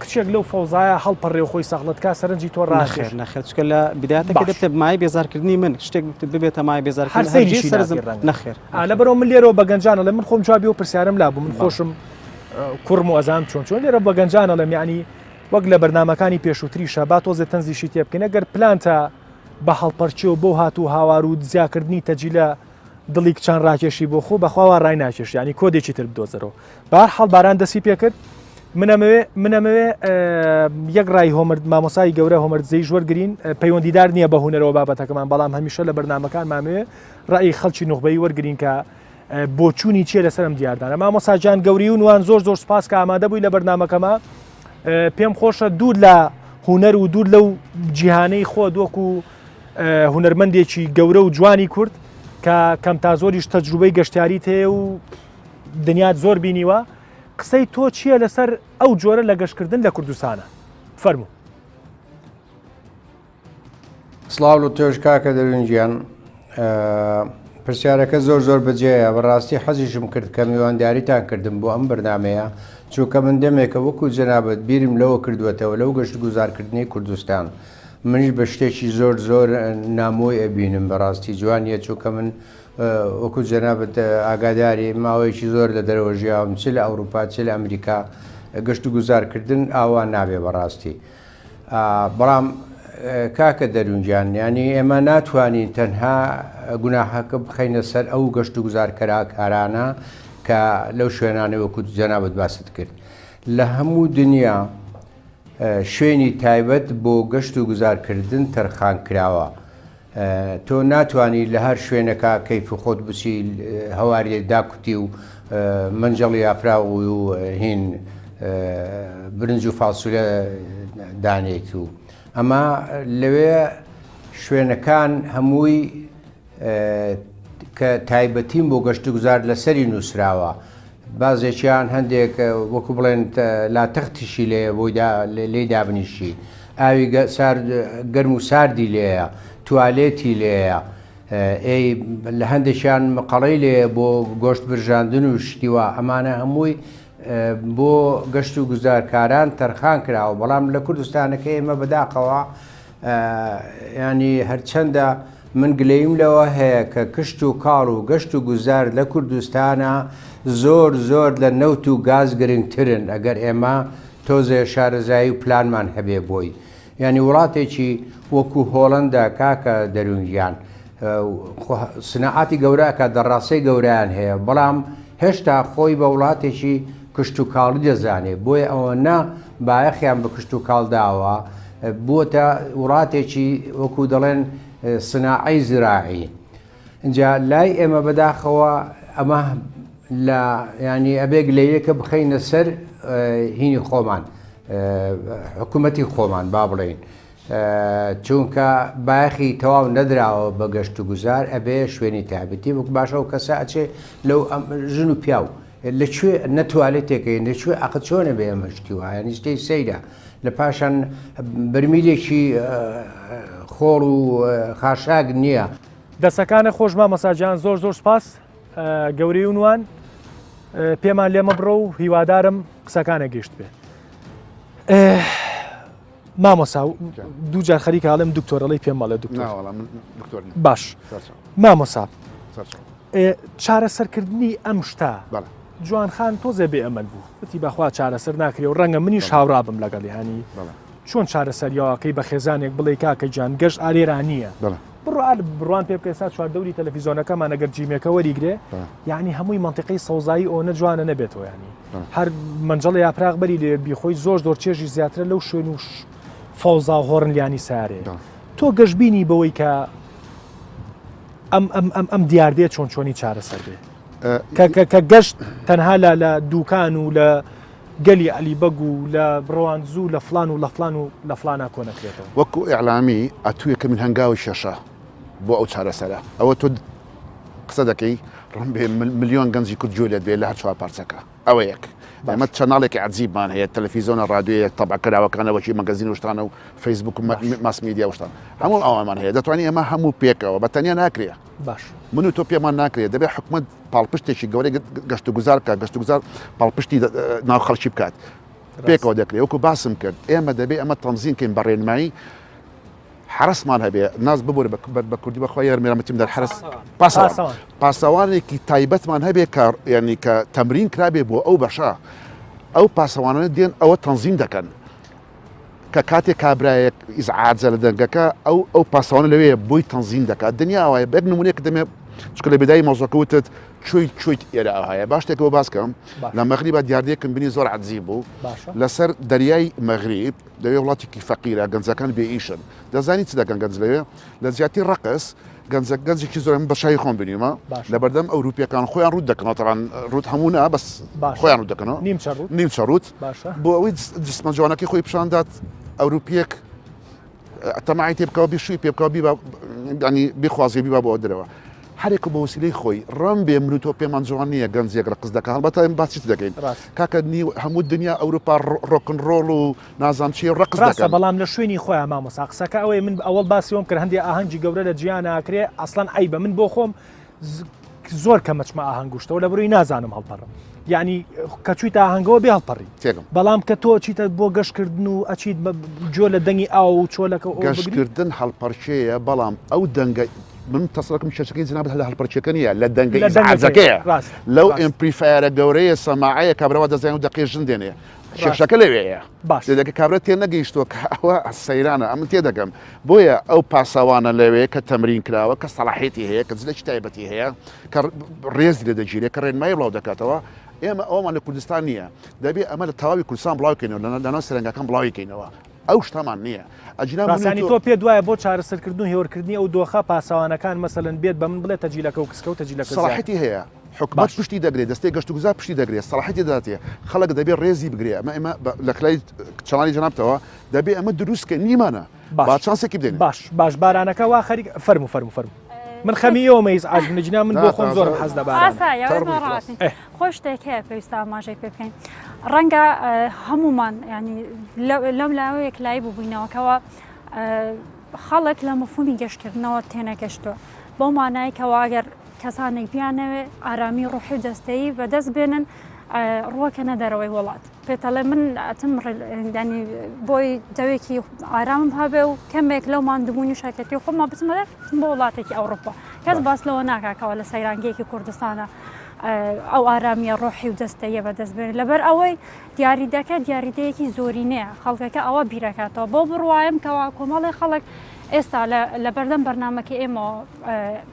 کچێک لەو فەوزایە هەڵپەڕێ و خۆی سەغڵەت کا سەرنجی تۆ ڕاکێش. نەخێر نەخێر چونکە لە بدایەتەکە دەبتە مایەی بێزارکردنی من شتێک ببێتە مایەی بێزارکردن هەر سەیریشی سەرزم نەخێر ئا لەبەرەوە من لێرەوە بە گەنجان ئەڵێم من خۆم جوابی ئەو پرسیارەم لابوو من خۆشم کوڕم و ئەزانم چۆن چۆن لێرە بە گەنجان ئەڵێم یەعنی وەک لە بەرنامەکانی پێشووتریشا با تۆزێ تەنزیشی تێ بکەین ئەگەر پلانتە بە هەڵپەرچێ و بەو هات و هاوار و زیاکردنی تەجیلە دڵی کچان ڕاکێشی بۆ خۆ بەخوا وا ڕای ناکێشی ینی کۆدێکی تر بدۆزەرەوە بار حاڵ باران دەسی پێکرد منەمەوێ منەمەوێ یەک ڕای هۆمەر مامۆسای گەورە هۆمەر دزەیش وەرگین پەیوەندیدار نییە بە هوەرەوە بابەتەکەمان بەڵام هەمیشە لە بەرنمەکان مامەوێ ڕای خەڵکی نوخبەی وەرگین کە بۆچوونی چیە لەسەرم دیاردانە مامۆسا گیان گەوری و نوان زۆر زۆر سپاس کە ئامادە بووی لە بەرنمەکەمە پێم خۆشە دوور لە هوەر و دوور لەو جیهانەی خۆ وەکو هونەرمەندێکی گەورە و جوانی کورد کە کەم تا زۆریش تەجروبەی گەشتیاریت هەیە و دنیات زۆر بینیوە قسەی تۆ چییە لەسەر ئەو جۆرە لە گەشتکردن لە کوردستانە فەرموو. سڵاو لە تۆش کاکە دەروون گیان پرسیارەکە زۆر زۆر بەجێیە بەڕاستی حەزیشم کرد کە میوانداریتان کردم بۆ ئەم بەرنمەیە چونکە من دەمێکە وەکو جەنابت بیرم لەوە کردووەتەوە لەو گەشت گوزارکردنەی کوردستان منیش بە شتێکی زۆر زۆر نامۆی ئەبینم بەڕاستی جوان نیە چونکە من وەکو جەنابت ئاگاداری ماوەیەکی زۆر لە دەرەوە ژیاوم چ لە ئەوروپا چ لە ئەمریکا گەشت و گوزارکردن ئاوا نابێ بەڕاستی بەڵام کاکە دەروونگیان ینی ئێمە ناتوانین تەنها گوناحەکە بخەینە سەر ئەو گەشت و گوزارکەراکارانە کە لەو شوێنانەی وەکو جەنابت باست کرد لە هەموو دنیا شوێنی تایبەت بۆ گەشت و گوزارکردن تەرخان کراوە. تۆ ناتوانی لە هەر شوێنەکا کەیف خۆت بچی هەواری داکوتی و مەنجەڵی یاپراغ و هین برنج و فاسولە دانێیت و ئەمە لەوێ شوێنەکان هەمووی کە تایبەتین بۆ گەشتوگوزار لەسەری نووسراوە بازێکیان هەندێک وەکو بڵێن لا تەختیشی لێ بۆی لێی دابنیشی ئاوی گەرم و ساردی لێیە توالێتی لێیە ئەی لە هەندێکیان مقەڵەی لێ بۆ گۆشت برژاندن و شتیوا ئەمانە هەمووی بۆ گەشت و گوزارکاران تەرخان کراوە بەڵام لە کوردستانەکە ئێمە بەداخەوە ینی هەرچەندە من گلەییم لەوە هەیە کە کشت و کاڵ و گەشت و گوزار لە کوردستانا زۆر زۆر لە نەوت و گاز گرنگترن ئەگەر ئێمە تۆزێ شارەزایی و پلانمان هەبێ بۆی یانی وڵاتێکی وەکو هۆڵەندا کاکە دەروون گیان سناعاتی گەورە ئەکات دەڕاسەی گەورەیان هەیە بەڵام هێشتا خۆی بە وڵاتێکی کشتوکاڵی دەزانێ بۆیە ئەوەنە بایەخیان بە کشتوکاڵ داوە بووەتە وڵاتێکی وەکو دەڵێن سناعەی زراعی ئینجا لای ئێمە بەداخەوە ئەمە لە ینی ئەبێ گلەیەکە بخەینە سەر هینی خۆمان حکوومەتی خۆمان با بڵێین چونکە بایەخی تەواو نەدراوە بە گەشت و گوزار ئەبێ شوێنی تایبەتی وەک باشە و کەسە ئەچێ لەو ژن و پیاو لە کوێ نە توالێتێکەی لە کوێ ئەقە چۆنە بێ ئەمە شتی وایە نیشتەی سەیرە لە پاشان بەرمیلێکی خۆڵ و خاشاک نییە. دەسەکانە خۆش مامۆستا گیان زۆر زۆر سوپاس گەورەی و نوان پێمان لێ مەبڕۆ و هیوادارم قسەکانە گەیشت بێ مامۆسا دوو جار خەریکە ئەڵێم دکتۆرەڵی پێم مەڵێ دکتۆر باش مامۆسا چارەسەرکردنی ئەم شتە جوان خان تۆزێ بێ ئەمەل بوو وتی بەخوا چارەسەر ناکرێ و ڕەنگە منیش هاوڕابم لەگەڵی هەنی چۆن چارەسەریەوەکەی بە خێزانێک بڵێ کاکە گیان گەشت ئالێرا نییە بڕۆ بڕوان پێ بکە ئێستا چواردەوری تەلەفیزۆنەکەمان ئەگەر جیمێکە وەریگرێ یعنی هەمووی منطقەی سەوزایی ئەوەنە جوانە نەبێتەوە ینی هەر مەنجەڵە یاپراغ بەری لێ بیخۆی زۆر زۆر چێژی زیاترە لەو شوێن و فەوزا و هۆڕن لیانی سارێ تۆ گەشببینی بەوەی کە. ئەم ئەم ئەم ئەم دیاردەیە چۆن چۆنی چارەسەر بێ کە کە کە گەشت تەنها لە لە دوکان و لە گەلی عەلی بەگ و لە ڕەواندز و لە فلان و لە فلان و لە فلانە کۆ نەکرێتەوە. وەکو ئیعلامی ئەتوو یەکەمین هەنگاوی کێشە بۆ ئەو چارەسەرە ئەوە تۆ قسە دەکەی ڕەنبێ ملیۆن گەنجی کورد گوێ لێت بێ لە هەر چوار پارچەکە ئەوە یەک ئێمە channel ێکی عەجیبمان هەیە تەلەفیزۆنە ڕادیۆیە تەبعکراوەکانە وەکی مەگەزین و شتانە و فەیسبوک و mass media و شتان هەموو ئەوانمان هەیە دەتوانین ئێمە هەموو پێکەوە بە تەنیا ناکرێ باش من و تۆ پێمان ناکرێت دەبێت حکومت پاڵپشتێکی گەورەی گەشت و گوزار بکات گەشت و گوزار پاڵپشتی ناو خەڵکی بکات پێکەوە دەکرێت وەکو باسم کرد ئێمە دەبێ ئەمە تەنزیم کەین بە ڕێنمایی حرسمان هەبێ ناز ببوورە بە کوردی بەخوا یارمەتیم دەر حرس پاسەوان پاسەوانێکی تایبەتمان هەبێ کە ینی کە تەمرین کرابێ بۆ ئەو بەشە ئەو پاسەوانە دێن ئەوە تەنزیم دەکەن کە کاتێ کابرایەک ئیزعاجە لە دەنگەکە ئەو ئەو پاسەوانە لەوێ بۆی تەنزیم دەکات دنیا وایە بەک نمونەیەک دەمێ چکە لە بێدای مەوزەکە وتت چۆی چۆیت ئێرە ئەوهایە باش شتێکەوە باس کەم لە مەغریبا دیاردەیەکم بینی زۆر عەجیب بوو لەسەر دەریای مەغریب لەوێ وڵاتێکی فەقیرە گەنجەکان بێ ئیشن دەزانی چ دەکەن گەنج لەوێ لە جیاتی ڕقس گەنجە گەنجێکی زۆر من بە شای خۆم بینیمە لە بەردەم ئەوروپیەکان خۆیان ڕوت دەکەنەوە تەبان ڕوت هەموو نا بەس خۆیان ڕوت دەکەنەوە نیمچە ڕوت نیمچە ڕوت بۆ ئەوەی جسمە جوانەکەی خۆی پیشاندات ئەوروپیەک تەماعی تێ بکەوە بیشوی پێ بکەوە بیبا ینی بخوازێ بیبا بۆ درەوە هەرێک بە وسیلەی خۆی ڕم بێ من و تۆ پێمان جوان نییە گەنجێک ڕقس دەکە هەڵبەتە ئەم باسی چ دەکەین کاکە نیو هەموو دنیا ئەوروپا rock 'n roll و نازانم چی ڕقس ڕاستە دەکەن. بەڵام لە شوێنی خۆیان مامۆستا قسەکە ئەوەیە من ئەوەڵ باسی ئەوەم کرد هەندێ ئاهەنگی گەورە لە جیهانا ئەکرێ ئەسڵەن عەیبە من بۆ خۆم زۆر کەم ئەچمە ئاهەنگ و شتەوە لە بەرەوەی نازانم هەڵپەڕم یعنی کە چوویتە ئاهەنگەوە بێ هەڵپەڕی تێگەم بەڵام کە تۆ چیتە بۆ گەشتکردن و ئەچیت بە گوێ لە دەنگی ئاو و چۆلەکە و ئەوە بگری گەشتکردن هەڵپەڕکێیە بەڵام ئەو دەنگە من تەسەلەکەم کێشەکەی جەنابت هەر لە هەڵپەڕکێکە نییە لە دەنگە لە دەنگەکەیە ئیزعاجەکەیە ڕاست لەو ڕاست amplifier ە گەورەیە سەماعەیە کابرا وا دەزانێ و دەقێ ژن دێنێ کێشەکە لەوێیە باش دەکە کابرا تێ نەگەیشتووە کە ئەوە سەیرانە ئەمن تێدەگەم بۆیە ئەو پاسەوانە لەوێ کە تەمرین کراوە کە سەڵاحیەتی هەیە کە جلێکی تایبەتی هەیە کە ڕێزی لێ دەگیرێت کە ڕێنمایی بڵاو دەکاتەوە ئێمە ئەومان لە کوردستان نییە دەبێ ئەمە لە تەواوی کوردستان بڵاو کەینەوە لە ناو سەرنگەکان بڵاوی کەینەوە ئەو شتەمان نییە ئەجینا من و ڕاستانی تۆ تۆ پێت وایە بۆ چارەسەرکردن و هێورکردنی ئەو دۆخە پاسەوانەکان مەسەلەن بێت بە من بڵێ تەجیلەکە و کسکە و تەجیلەکە زیاد سەڵاحیەتی هەیە حکومەت باش. پشتی دەگرێت دەستەی گەشتوگوزار پشتی دەگرێت سەڵاحیەتی دەداتێ خەڵک دەبێ ڕێزی بگرێ ئەمە ئێمە لە کلای چەڵانی جەنابتەوە دەبێ ئەمە دروست کەین نیمانە باش با چانسێکی بدەینێ. باش باش بارانەکە وا خەریک فەرموو فەرموو فەرموو من خەمی ئێوەمە ئیزعاج بم نەگینا من بۆ نا خۆم تازە زۆرم حەز لە بارانە. ئاسایە تەڕ ئێمە بووی خلاص. ڕاستین ئێ. خۆ شتێک هەیە پێویستە ئاماژەی پێ بکەین ڕەنگە هەموومان ینی لەم لاوە یەکلایی بووبووینەوە کەوا خەڵک لە مفهومی گەشتکردنەوە تێنەگەشتووە بەو مانای کەوا ئەگەر کەسانێک بیانەوێ ئارامی ڕۆحی و جەستەیی بەدەست بێنن ڕوەکەنە دەرەوەی وڵات پێتەڵێ من ئەتم ینی بۆی جەوێکی ئارامم هەبێ و کەمێک لەو ماندووبوونی شەکەتی خۆمە بچمە بۆ وڵاتێکی ئەوروپا کەس باس لەوە ناکاکەوە لە سەیرانگەیەکی کوردستانە ئەو ئارامیە ڕۆحی و جەستەیە بەدەست بێنێت لەبەر ئەوەی دیاریدەکە دیاریدەیەکی زۆرینەیە خەڵکەکە ئەوە بیرەکاتەوە بۆ بڕوایم کەوا کۆمەڵی خەڵک ئێستا لە بەردەم بەرنمەکە ئێمە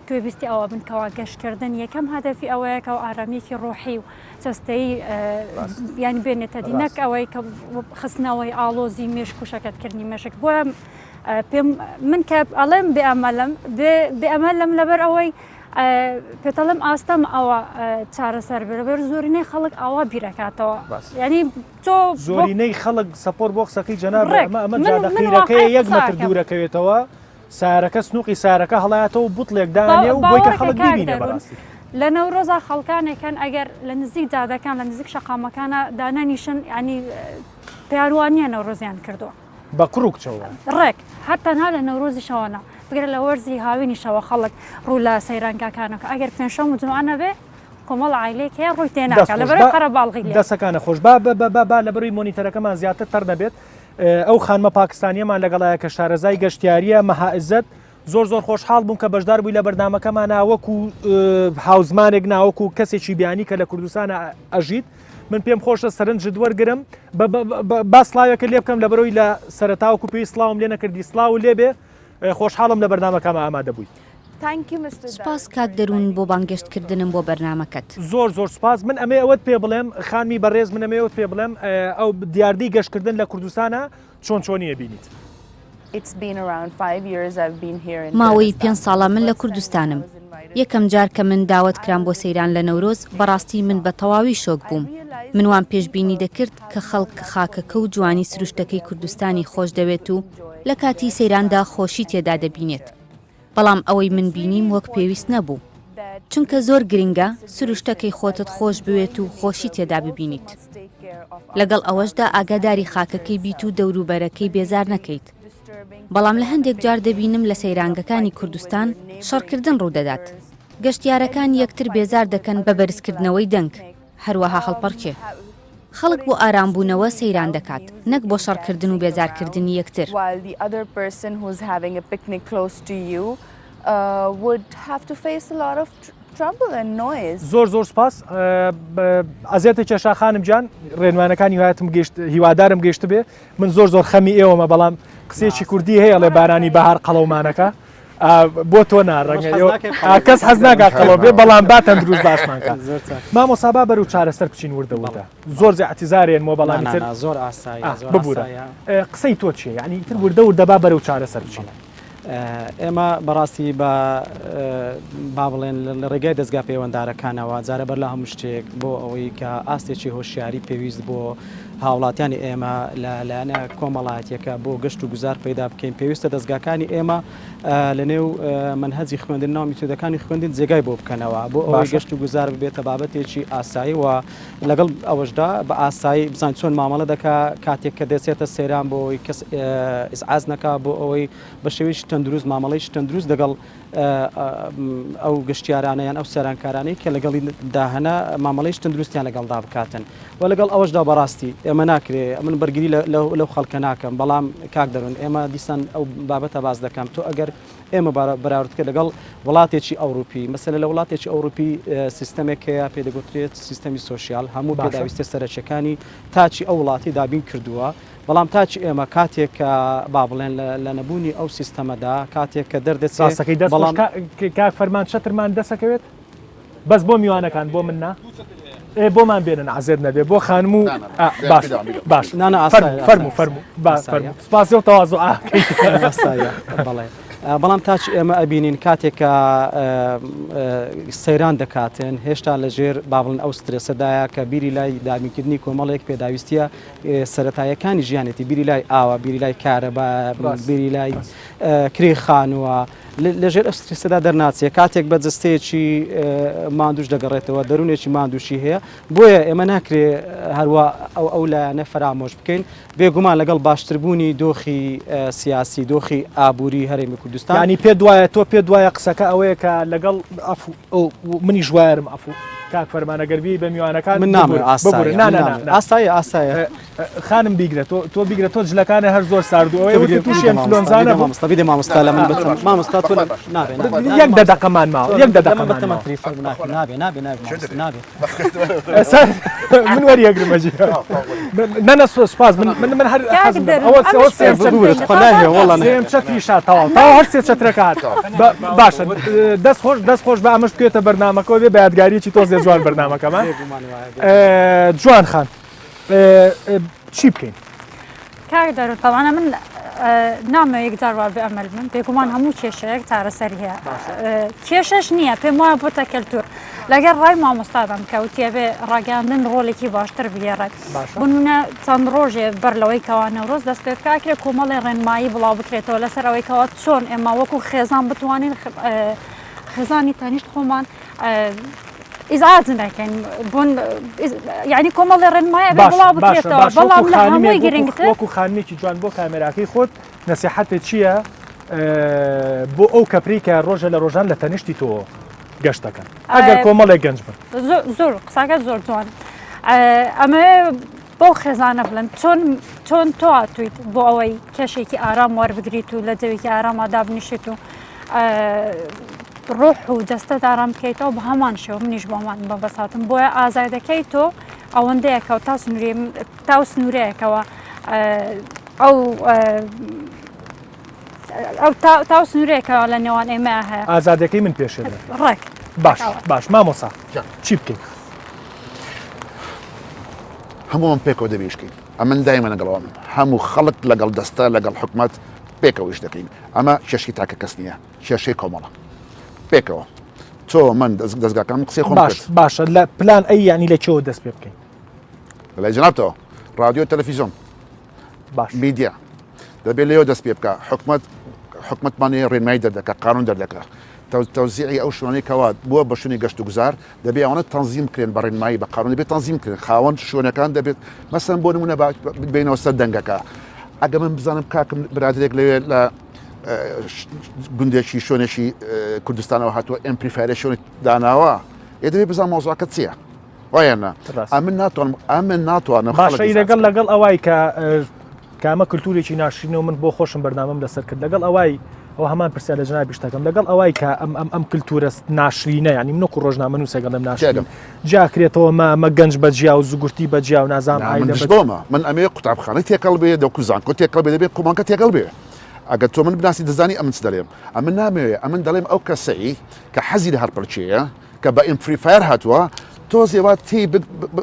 گوێبیستی ئەوە بن کەوا گەشتکردن یەکەم هەدەفی ئەوەیە کەوا ئارامیەکی ڕۆحی و جەستەیی یان بێنێتە دی نەک ئەوەی کە خستنەوەی ئاڵۆزی مێشک و شەکەتکردنی مێشک بۆیە پێم من کە ئەڵێم بێ ئەمەلم بێ ئەمەلم لەبەر ئەوەی پێتەڵم ئاستەم ئەوە چارەسەر بێ لەبەر زۆرینەی خەڵک ئاوا بیرەکاتەوە یعنی تۆ زۆرینەی خەڵک سەپۆر بۆ قسەکەی جەناب ئەمە ئەمە من جادە من قیرەکەیە واقعی یەک قسە مەتر ئەکەم. دوورەکەوێتەوە سارەکە سنوقی سارەکە هەڵایەتەوە و بوتڵێک دانێ و بۆی کە باوەڕەکە خەڵک کاک بیبینێ دەروون بەڕاستی. لە نەورۆزا خەڵکانێک هەن ئەگەر لە نزیک جادەکان لە نزیک شەقامەکانە دانەنیشن یانی پێیان وا نییە نەورۆزیان کردووە. بە کوڕ و کچەوە. ڕێک هەر تەنها لە نەورۆزیشەوە نا بگرە لە وەرزی هاوینیشەوە خەڵک ڕوو لە سەیرانگاکانەکە ئەگەر پێنجشەم و جومعە نەبێ کۆمەڵ عایلەیەک هەیە ڕووی تێ دەست ناکا خۆش لەبەرئەوەی با قەرەباڵغی لێ. دەسەکانە خۆش با با با با لەبەرەوەی مۆنیتەرەکەمان زیاتر تەڕ نەبێت ئەو خانمە پاکستانیەمان لەگەڵایە کە شارەزای گەشتیاریە مەها عزەت زۆر زۆر خۆشحاڵ بووم کە بەشدار بووی لە بەرنامەکەمانا وەکو هاوزمانێک ناوەکو کەسێکی بیانی کە لە کوردستانە ئەژیت من پێم خۆشە سەرنجت وەرگرم با سڵاوێکە لێ بکەم لە بەرەوەی لە سەرتاوەکو پێی سڵاوم لێ نەکردی سڵاو لێبێ خۆشحاڵم لە بەرنامەکەمە ئامادە بووی. سوپاس کاک دەروون بۆ بانگێشت کردنم بۆ بەرنامەکەت. زۆر زۆر سوپاس من ئەمەی ئەوەت پێ بڵێم خانمی بەڕێز من ئەمەی ئەوەت پێ بڵێم ئەو دیاردەی گەشتکردن لە کوردستانە چۆن چۆنیە بینیت؟ ماوەی پێنج ساڵە من لە کوردستانم. یەکەم جار کە من داوەت کرام بۆ سەیران لە نەورۆز، بەڕاستی من بە تەواوی شۆک بووم. من وام پێشبینی دەکرد کە خەڵک خاکەکە و جوانی سروشتەکەی کوردستانی خۆش دەوێت و لە کاتی سەیراندا خۆشی تێدا دەبینێت. بەڵام ئەوەی من بینیم وەک پێویست نەبوو. چونکە زۆر گرنگە سروشتەکەی خۆتت خۆش بوێت و خۆشی تێدا ببینیت. لەگەڵ ئەوەشدا ئاگاداری خاکەکەی بیت و دەوروبەرەکەی بێزار نەکەیت. بەڵام لە هەندێک جار دەبینم لە سەیرانگەکانی کوردستان شەڕکردن ڕوودەدات. گەشتیارەکان یەکتر بێزار دەکەن بە بەرزکردنەوەی دەنگ، هەروەها هەڵپەڕکێ. خەڵک بۆ ئارامبوونەوە سەیران دەکات نەک بۆ شەڕکردن و بێزارکردنی یەکتر. زۆر زۆر سپاس ئەزیەتە کێشا خانم گیان ڕێنوانەکانی هیوایەتم گەیشت هیوادارم گەیشتبێ من زۆر زۆر خەمی ئێوەمە بەڵام قسەیەکی کوردی هەیە ڵێ بارانی بەهار قەڵەومانەکە بۆ تۆ ناڕەنگە کەس حەز ناکا قەڵەو بێ بەڵام با تەندروست باشمان کات مامۆسا با بەرەو چارەسەر بچین وردە وردە زۆر زی اعتزارێن مۆ بەڵام تر زۆر ئاسایی ببورە قسەی تۆ چیە یعنی تر وردە وردە با بەرەو چارەسەر بچین. ئێمە بەڕاستی بە با بڵێن لە ڕێگای دەستگا پەیوەندارەکانەوە جارە بەر لە هەموو شتێک بۆ ئەوەی کە ئاستێکی هۆشیاری پێویست بۆ هاوڵاتیانی ئێمە لە لایەنە کۆمەڵایەتیەکە بۆ گەشت و گوزار پەیدا بکەین پێویستە دەستگاکانی ئێمە لە نێو مەنهەجی خوێندن ناو میتۆدەکانی خوێندن جێگای بۆ بکەنەوە بۆ ئەوەی گەشت و گوزار ببێتە بابەتێکی ئاسایی و لەگەڵ ئەوەشدا بە ئاسایی بزانین چۆن مامەڵە دەکا کاتێک کە دەچێتە سەیران بۆ ئەوەی کەس ئیزعاج نەکا بۆ ئەوەی بە شێوەیەکی تەندروست مامەڵەیەکی تەندروست دەگەڵ ئەو گەشتیارانە یان ئەو سەیرانکارانەی کە لەگەڵی دا هەنە مامەڵەیەکی تەندروستیان لەگەڵدا بکاتن و لەگەڵ ئەوەشدا بەڕاستی ئێمە ناکرێ من بەرگری لەو خەڵکە ناکەم بەڵام کاک دەرون ئێمە دیسان ئەو بابەتە باس دەکەم تۆ ئەگەر ئێمە بەراورد کرد لەگەڵ وڵاتێکی ئەوروپی مەسەلە لە وڵاتێکی ئەوروپی سیستەمێک هەیە پێ دەگوترێت سیستەمی سۆسیال هەموو پێداویستە سەرەکیەکانی تاچی ئەو وڵاتی دابین کردووە بەڵام تاچی ئێمە کاتێک کە با بڵێن لە نەبوونی ئەو سیستەمەدا کاتێک کە دەردەچێت ڕاستەکەی دەست بەڵام کاک فەرمان چەترمان دەسەکەوێت بەس بۆ میوانەکان بۆ من نا ئێ بۆمان بێنن عەزێت نەبێ بۆ خانم و باش باش فەرموو فەرموو فەرموو سپاسی و تەوازوعەکەی بەڵێ بەڵام تاچ ئێمە ئەبینین کاتێک کە سەیران دەکاتن هێشتا لەژێر با بڵێن ئەو سترێسەدایە کە بیری لای دابینکردنی کۆمەڵێک پێداویستیە سەتایەکانی ژیانێتی بیری لای ئاوە بیری لای کارەبا بیری لای کرێ خانووە لەژێر ئەو سترێسەدا دەرناچێت، کاتێک بە جەستەیەکی ماندووش دەگەڕێتەوە، دەروونێکی ماندووشی هەیە، بۆیە ئێمە ناکرێ هەروا ئەو ئەو لایەنە فەرامۆش بکەین، بێگومان لەگەڵ باشتربوونی دۆخی سیاسی، دۆخی ئابووری هەرێمی کوردستان. یانی پێت وایە تۆ پێت وایە قسەکە ئەوەیە کە لەگەڵ عەفوو ئەو منیش وایەرم عەفوو کاک فەرمان ئەگەر بیەی بە میوانەکان من نامەوێ ببورە ئاسایە نا من نا نا نامەوێ ئاسایە ئاسایە. خانم بیگرە تۆ تۆ بیگرە تۆ جلەکانە هەر زۆر سارد و ئەوەی وتی تووشی ئەنفلۆنزا نەبوو مامۆستا بیدە مامۆستا لە من بەتەم مامۆستا تۆ نابێ یەک دە دەقەمان ماوە یەک دە دەقەمان بەتەمە تری فەرموو نابێ نابێ نابێ مامۆستا نابێ من وەریەگرم ئەجی نەنە سوپاس من من من هەر حەزم ئەوە ئەوە سێ ببورە خۆ ناهێ وەڵا سێم چەتری شا تەواو تەواو هەر سێ چەترەکە هات باشە دەست خۆش دەست خۆش بە ئەمەش بکەوێتە بەرنامەکەەوە بێ بە یادگاریی تۆزێ جوان بەرنامەکەمان جوان خان چی بکەین؟ کاک دەرون تەوانە من نامەوێ یەکجار وا بێ ئەمەل بم بێگومان هەموو کێشەیەک چارەسەری هەیە کێشەش نییە پێم وایە بۆتە کەلتور لەگەر ڕای مامۆستادام کە وتیە بێ ڕاگەاندن ڕۆلێکی باشتر بگێڕێت بنونە چەند ڕۆژێ بەر لەوەی کەوا نەورۆز دەست پێ بکاکرێ کۆمەڵی ڕێنمایی بڵاو بکرێتەوە لەسەر ئەوەی کەوا چۆن ئێمە وەکو خێزان بتوانین خێزانی تەنیشت خۆمان ئیزعاج نەکەین بۆن یعنی کۆمەڵی ڕێنمایە بێ بڵاو بکرێتەوە بەڵام لە هەمووی گرنگتر وەکو خانمێکی جوان بۆ کامێراکەی خۆت نەسیحەتت چییە بۆ ئەو کەپری کە ڕۆژە لە ڕۆژان لە تەنیشتی تۆ گەشت دەکەن ئەگەر کۆمەڵێک گەنج بن زۆر قساکە زۆر جوان ئەمە بەو خێزانە بڵێم چۆن چۆن تۆ هاتوویت بۆ ئەوەی کەشێکی ئارام وەربگریت و لە جەوێکی ئاراما دابنیشیت و ڕۆح و جەستەت ئارام بکەیتەوە بە هەمان شێوە منیش بۆمان بە بەساتم بۆیە ئازادەکەی تۆ ئەوەندەیەکەوە تا سنووری تا و سنوورەیەکەوە ئەو ئەو تا و سنوورێکەوە لە نێوان ئێمە هەیە ئازادەکەی من پێشێ ڕێک باش باش مامۆسا چی بکەین هەمووان پێکەوە دەبیشکەین ئەمن دایمە لەگەڵەوەم هەموو خەڵک لەگەڵ دەستە لەگەڵ حکومت پێکەوە ئیش دەکەین ئەمە کێشەی تاکە کەس نییە کێشەی کۆمەڵە پێکەوە. تۆ من دەستگاکان قسەی خۆم باش باشە لە پلان A یانی لە چۆ دەست پێ بکەین لەلای جنابتەوە ڕادیۆ تەلەفیزیۆن باش میدیا دەبێت لێەوە دەست پێ بکە حکومت حکومتمان ڕێنمایی دەردەکە قانون دەردەکە تەوزیعی ئەو شوێنەی کەوا بووە بە شوێنی گەشت و گوزار دەبێ ئەوانە تەنزیم بکرێن بە ڕێنمایی بە قانون دەبێت تەنزیم بکرێن خاوەن شوێنەکان دەبێت مەسەن بۆ نمونە بینەوە سەر دەنگەکە ئەگە من بزانم کاکم برادێک لەوێ لە گوندێکی شوێنێکی کوردستانەوە هاتووە amplifier ە شوێن داناوە ئێ دەبێت بزان مۆزاکە چییە؟ وایە نا ئەمن ناتوانم ئەمن ناتوانم باشە لەگەڵ لەگەڵ ئەوای کە کامە کللتورێکی ناشرینە و من بۆ خۆشم بەرنامەم لەسەر کرد لەگەڵ ئەوای ئەو هەمان پرسیار لە جنابی شتەکەم لەگەڵ ئەوای کە ئەم ئەم ئەم کللتورە ناشرینە ینی منۆکو ڕۆژنامە نووسەگەڵم ناشرین جاکرێتەوە مە مە گەنج بە جیا و زگورتی بە جیا و نازام بۆمە من ئەمێ قوتابخانە تێکەڵ بێ دەکو زانکۆ تێکەڵ بێ دەبێت کۆمەڵگە تێکەڵ بێ ئەگەر تۆ من بناسی دەزانی ئەمن چ دەڵێم ئەمن نامەوێ ئەمن دەڵێم ئەو کەسەی کە حەزی لە هەڵپەرکێیە کە بە amplifier هاتووە تۆزێ وا تێی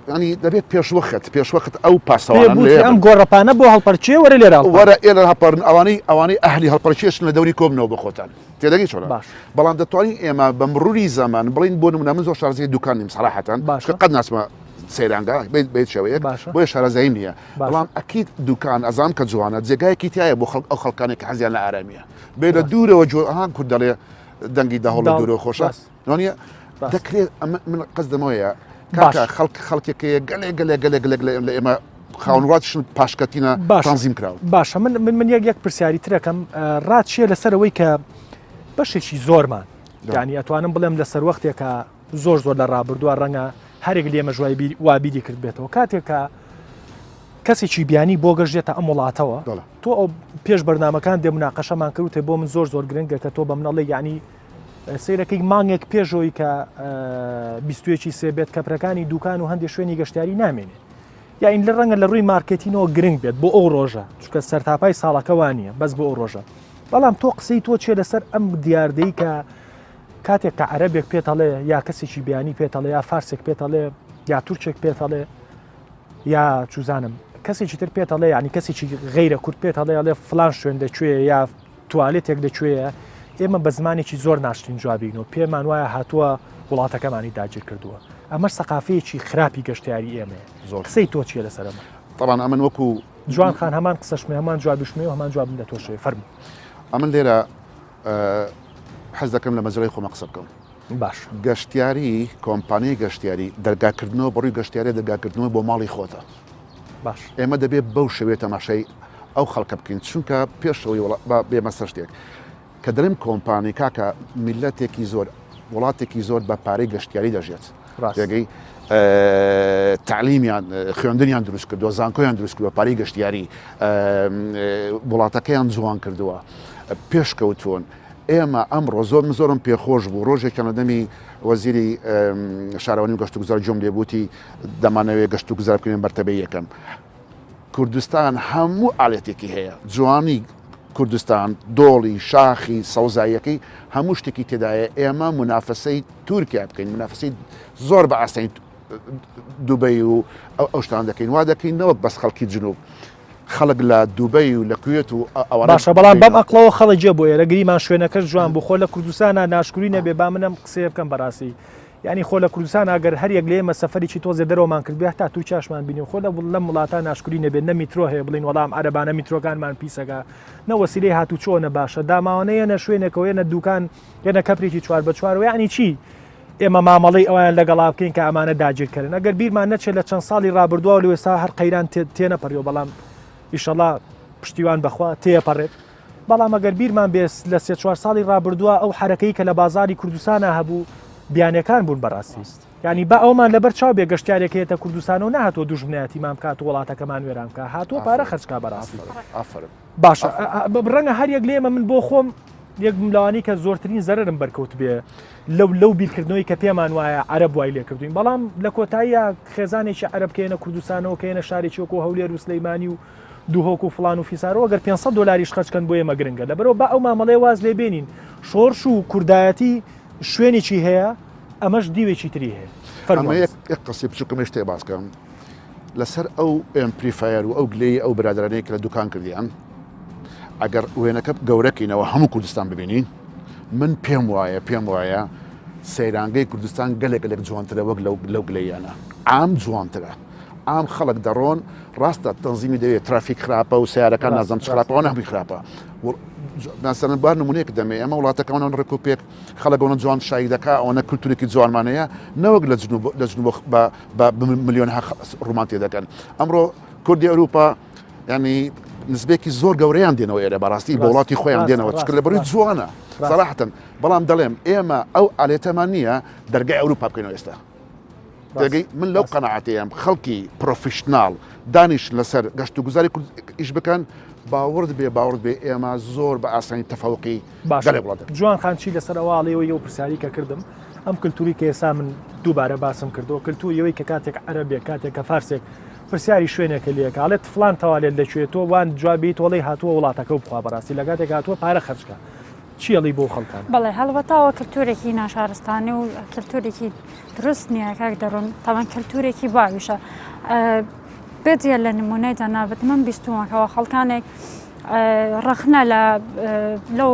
ینی دەبێت پێشوەخت پێشوەخت ئەو پاسەوانە ئەم گۆڕەپانە بۆ هەڵپەرچێ وەرە لێرە وەرە ئێرە هەپەرن ئەوانەی ئەوانەی ئەهلی هەڵپەرچێشن لە دەوری کۆبنەوە بە خۆتان تێدەگەی چۆنە باش بەڵام دەتوانین ئێمە بە مروری زەمان بڵین بۆ نمونە من زۆر شارەزای دوکان نیم سەراحەتەن باشە. چونکە قەت ناچمە سەیرانگا بێت شێوەیەک باشە. بۆیە شارەزاییم نییە باشە. بەڵام ئەکید دوکان ئەزانم کە جوانە جێگایەکی تایە بۆ خەڵک ئەو خەڵکانێک کە حەزیان لە ئارامیە بێ لە دوورەوە جۆ ئەها کورد دەڵێ دەنگی دەهۆڵ لە دوورەوە خۆشە وانە دەکرێت ئەمە من قەزدەمەوەیە کاکە خەڵک خەڵکێکەیە گەلێ گەلێ گەلێ گەلێک لە ئێمە خاون وڵاتیشن پاشکەتینە تەنزیم کراوە باشە من من من یەک یەک پرسیاری ترەکەم ڕات چییە لەسەرەوەی کە بەشێکی زۆرمان ینی ئەتوانم بڵێم لە سەروەختێکە زۆر زۆر لە ڕابردووە ڕەنگە هەرێک لێمە ژوای وا بیری کرد بێتەوە کاتێک کە کەسێکی بیانی بۆ گەشت دێتە ئەم وڵاتەوە تۆ ئەو پێش بەرنمەکان دێ مناقەشەمان کردوتێ بۆ من زۆر زۆر گرنگە کە تۆ بە منەڵێ یعنی سیرەکەی مانگێک پێشەوەی کە بیستویەکی سێ بێت کەپرەکانی دوکان و هەندێک شوێنی گەشتیاری نامێنێ یاین لە ڕەنگە لە ڕووی مارکێتینەوە گرنگ بێت بۆ ئەو ڕۆژە چونکە سەرتاپای ساڵەکە وانە بەس بۆ ئەو ڕۆژە بەڵام تۆ قسەی تۆ چێ لەسەر ئەم دیاردەی کە کاتێک کە عەرەبێک پێتەڵێ یا کەسێکی بیانی پێتەڵێ یا فارسێک پێتەڵێ یا تورکێک پێتەڵێ یا چوزانم کەسێکی تر پێتەڵێ ینی کەسێکی غیرە کورد پێتەڵێ ئەڵێ فلان شوێن دەکوێ یا توالێتێک لەکوێیە ئێمە بە زمانێکی زۆر ناشرین جوابین و پێمان وایە هاتووە وڵاتەکەمانی داگیر کردووە ئەمەش سەقافەیەکی خراپی گەشتیاری ئێمەیە زۆر قسەی تۆ چییە لەسەر ئەمە؟ تەبان ئەمن وەکو جوان خان هەمان قسەشمێ هەمان جوابیشمێ و هەمان جوابم لە تۆشەوێ فەرموو. ئەمن لێرە حەز دەکەم لە مەزرای خۆمە قسە بکەم. باش. گەشتیاری، کۆمپانیای گەشتیاری، دەرگاکردنەوە بەڕووی گەشتیارە دەرگاکردنەوە بۆ ماڵی خۆتە. باش. ئێمە دەبێ بەو شێوەیە تەماشای ئەو خەڵکە بکەین چونکە پێشەوەی وڵا با بێمە سەر شتێک کە دەڵێم کۆمپانی کاکە میللەتێکی زۆر وڵاتێکی زۆر بە پارەی گەشتیاری دەژێت ڕاست. تێگەی تەعلیمیان خوێندنیان دروست کردووە زانکۆیان دروست کردووە پارەی گەشتیاری وڵاتەکەیان جوان کردووە پێشکەوتوون ئێمە ئەمڕۆ زۆر من زۆرم پێخۆش بوو ڕۆژێکیان لە دەمی وەزیری شارەوانی و گەشتوگوزار گوێم لێ بووتی دەمانەوێ گەشتوگوزار بکەین مەرتەبەی یەکەم کوردستان هەموو ئالێتێکی هەیە جوانی کوردستان دۆڵی شاخی سەوزاییەکەی هەموو شتێکی تێدایە ئێمە منافەسەی تورکیا بکەین منافەسەی زۆر بە ئاسانی دوبەی و ئەو شتان دەکەین وا دەکەین نەوەک بەس خەڵکی جنوب خەڵک لە دوبەی و لە کوێت و ئەوانە باشە بەڵام بەم ئەقڵەوە خەڵک جێ بۆ ئێرە گریمان شوێنەکەش جوان بوو خۆ لە کوردستانە ناشکوری نەبێ با منم قسەیە بکەم بەڕاستی یانی خۆ لە کوردستان ئەگەر هەر یەک لە ئێمە سەفەرێکی تۆزێ دەرەوەمان کردبێ هەتا تورکیاشمان بینی خۆ لە لەم وڵاتە ناشکری نەبێت نە میترۆ هەیە بڵین وەڵام عەرەبانە میترۆکانمان پیسەکە نە وەسیلەی هاتوچۆ نە باشە داماوانە یەنە شوێنێکەوە یەنە دوکان یەنە کەپرێکی چوار بە چوار یعنی چی ئێمە مامەڵەی ئەویان لەگەڵا بکەین کە ئەمانە داگیرکەرن ئەگەر بیرمان نەچێت لە چەند ساڵی ڕابردووە لە ئێستا هەر قەیران تێنەپەڕیەوە بەڵام ئیشەڵا پشتیوان بەخوا تێپەڕێت بەڵام ئەگەر بیرمان بێ لە سێ چوار ساڵی ڕابردووە ئەو حەرەکەی کە لە بازاری کوردستانا هەبوو بیانەکان بوون بەڕاستی یانی با ئەومان لەبەر چاو بێ گەشتیارێک هەیەتە کوردستانەوە نەهاتووە دوژمنایەتیمان بکات و وڵاتەکەمان وێران بکات هاتووە پارە خەرج کا بەڕاستی باشە ڕەنگە هەر یەک لێمە من بۆ خۆم یەک بم لەوانی کە زۆرترین زەررم بەرکەوت بێ لەو لەو بیرکردنەوەی کە پێمان وایە عەرەب وای لێکردوین بەڵام لە کۆتاییە خێزانێکی عەرەب کەێنە کوردستانەوە کەێنە شارێکی وەکو هەولێر و سلەیمانی و دهۆک و فڵان و فیسارەوە گەر 500 دۆلاریش خەرج کەن بۆ ئێمە گرنگە لەبەرەوە با ئەو مامەڵەیە واز لێ بێنین شۆڕش و کوردایەتی شوێنێکی هەیە ئەمەش دیوێکی تری هەیە ئەمە یەک یەک قسەی بچووکم شتێ باس کەم لەسەر ئەو amplifier و ئەو گلەی ئەو برادرانەی کە لە دوکان کردیان ئەگەر وێنەکە گەورەکەینەوە هەموو کوردستان ببینین من پێم وایە پێم وایە. سەیرانگەی کوردستان گەلێک گەلێک جوانترە وەک لەو لەو گلەییانە عام جوانترە عام خەڵک دەڕۆن ڕاستە تەنزیمی دەوێت ترافیک خراپە و سیارەکان نازم چ خراپە ئەوانە هەمووی خراپە مەسەلەن بار نمونەیەک دەمێ ئەمە وڵاتەکەمان ڕێک و پێک خەڵک ئەوەنە جوان شایی دەکا ئەوەنە کولتورێکی جوانمان هەیە نەوەک لە جنوب لە جنوب بە بە ملیۆنها ڕوومان تێ دەکەن ئەمڕۆ کوردی ئەوروپا ینی نسبێکی زۆر گەورەیان دێنەوە ئێرە بەڕاستی بۆ وڵاتی خۆیان دێنەوە چکە لە بەری جوانە سەراحەتەن بەڵام دەڵێم ئێمە ئەو ئالێتەمان نییە دەرگای ئەوروپا بکەینەوە ئێستا دەگەی من لەو قەنەعاتەیەم خەڵکی پرۆفیشناڵ دانیش لەسەر گەشت و گوزاری کورد ئیش بکەن باوەڕت بێ باوەڕت بێ ئێمە زۆر بە ئاسانی تەفەوقی باشە گەلێک وڵات دەکەین. جوان خان چی لەسەر ئەوە ئەڵێی ئەو پرسیاری کە کردم ئەم کلتوری کە ئێستا من دووبارە باسم کردەوە کلتوری ئەوەی کە کاتێک عەرەبێک کاتێک کە فارسێک پرسیاری شوێنێکە لێکە ئەڵێت فلان تەوالێت لەکوێ تۆ وان جوابی تۆڵەی هاتووە وڵاتەکە و بخوا بەڕاستی لە کاتێک هاتووە پارە خەرجکە چی ئەڵێی بۆ خەڵکان؟ بەڵێ هەڵبەتە ئەوە کلتورێکی ناشارستانی و کلتورێکی دروست نییە کاک دەروون تاوان کلتورێکی باویشە بێجگە لە نمونەی جەنابت من بیستومەکەەوە خەڵکانێک ڕەخنە لە لەو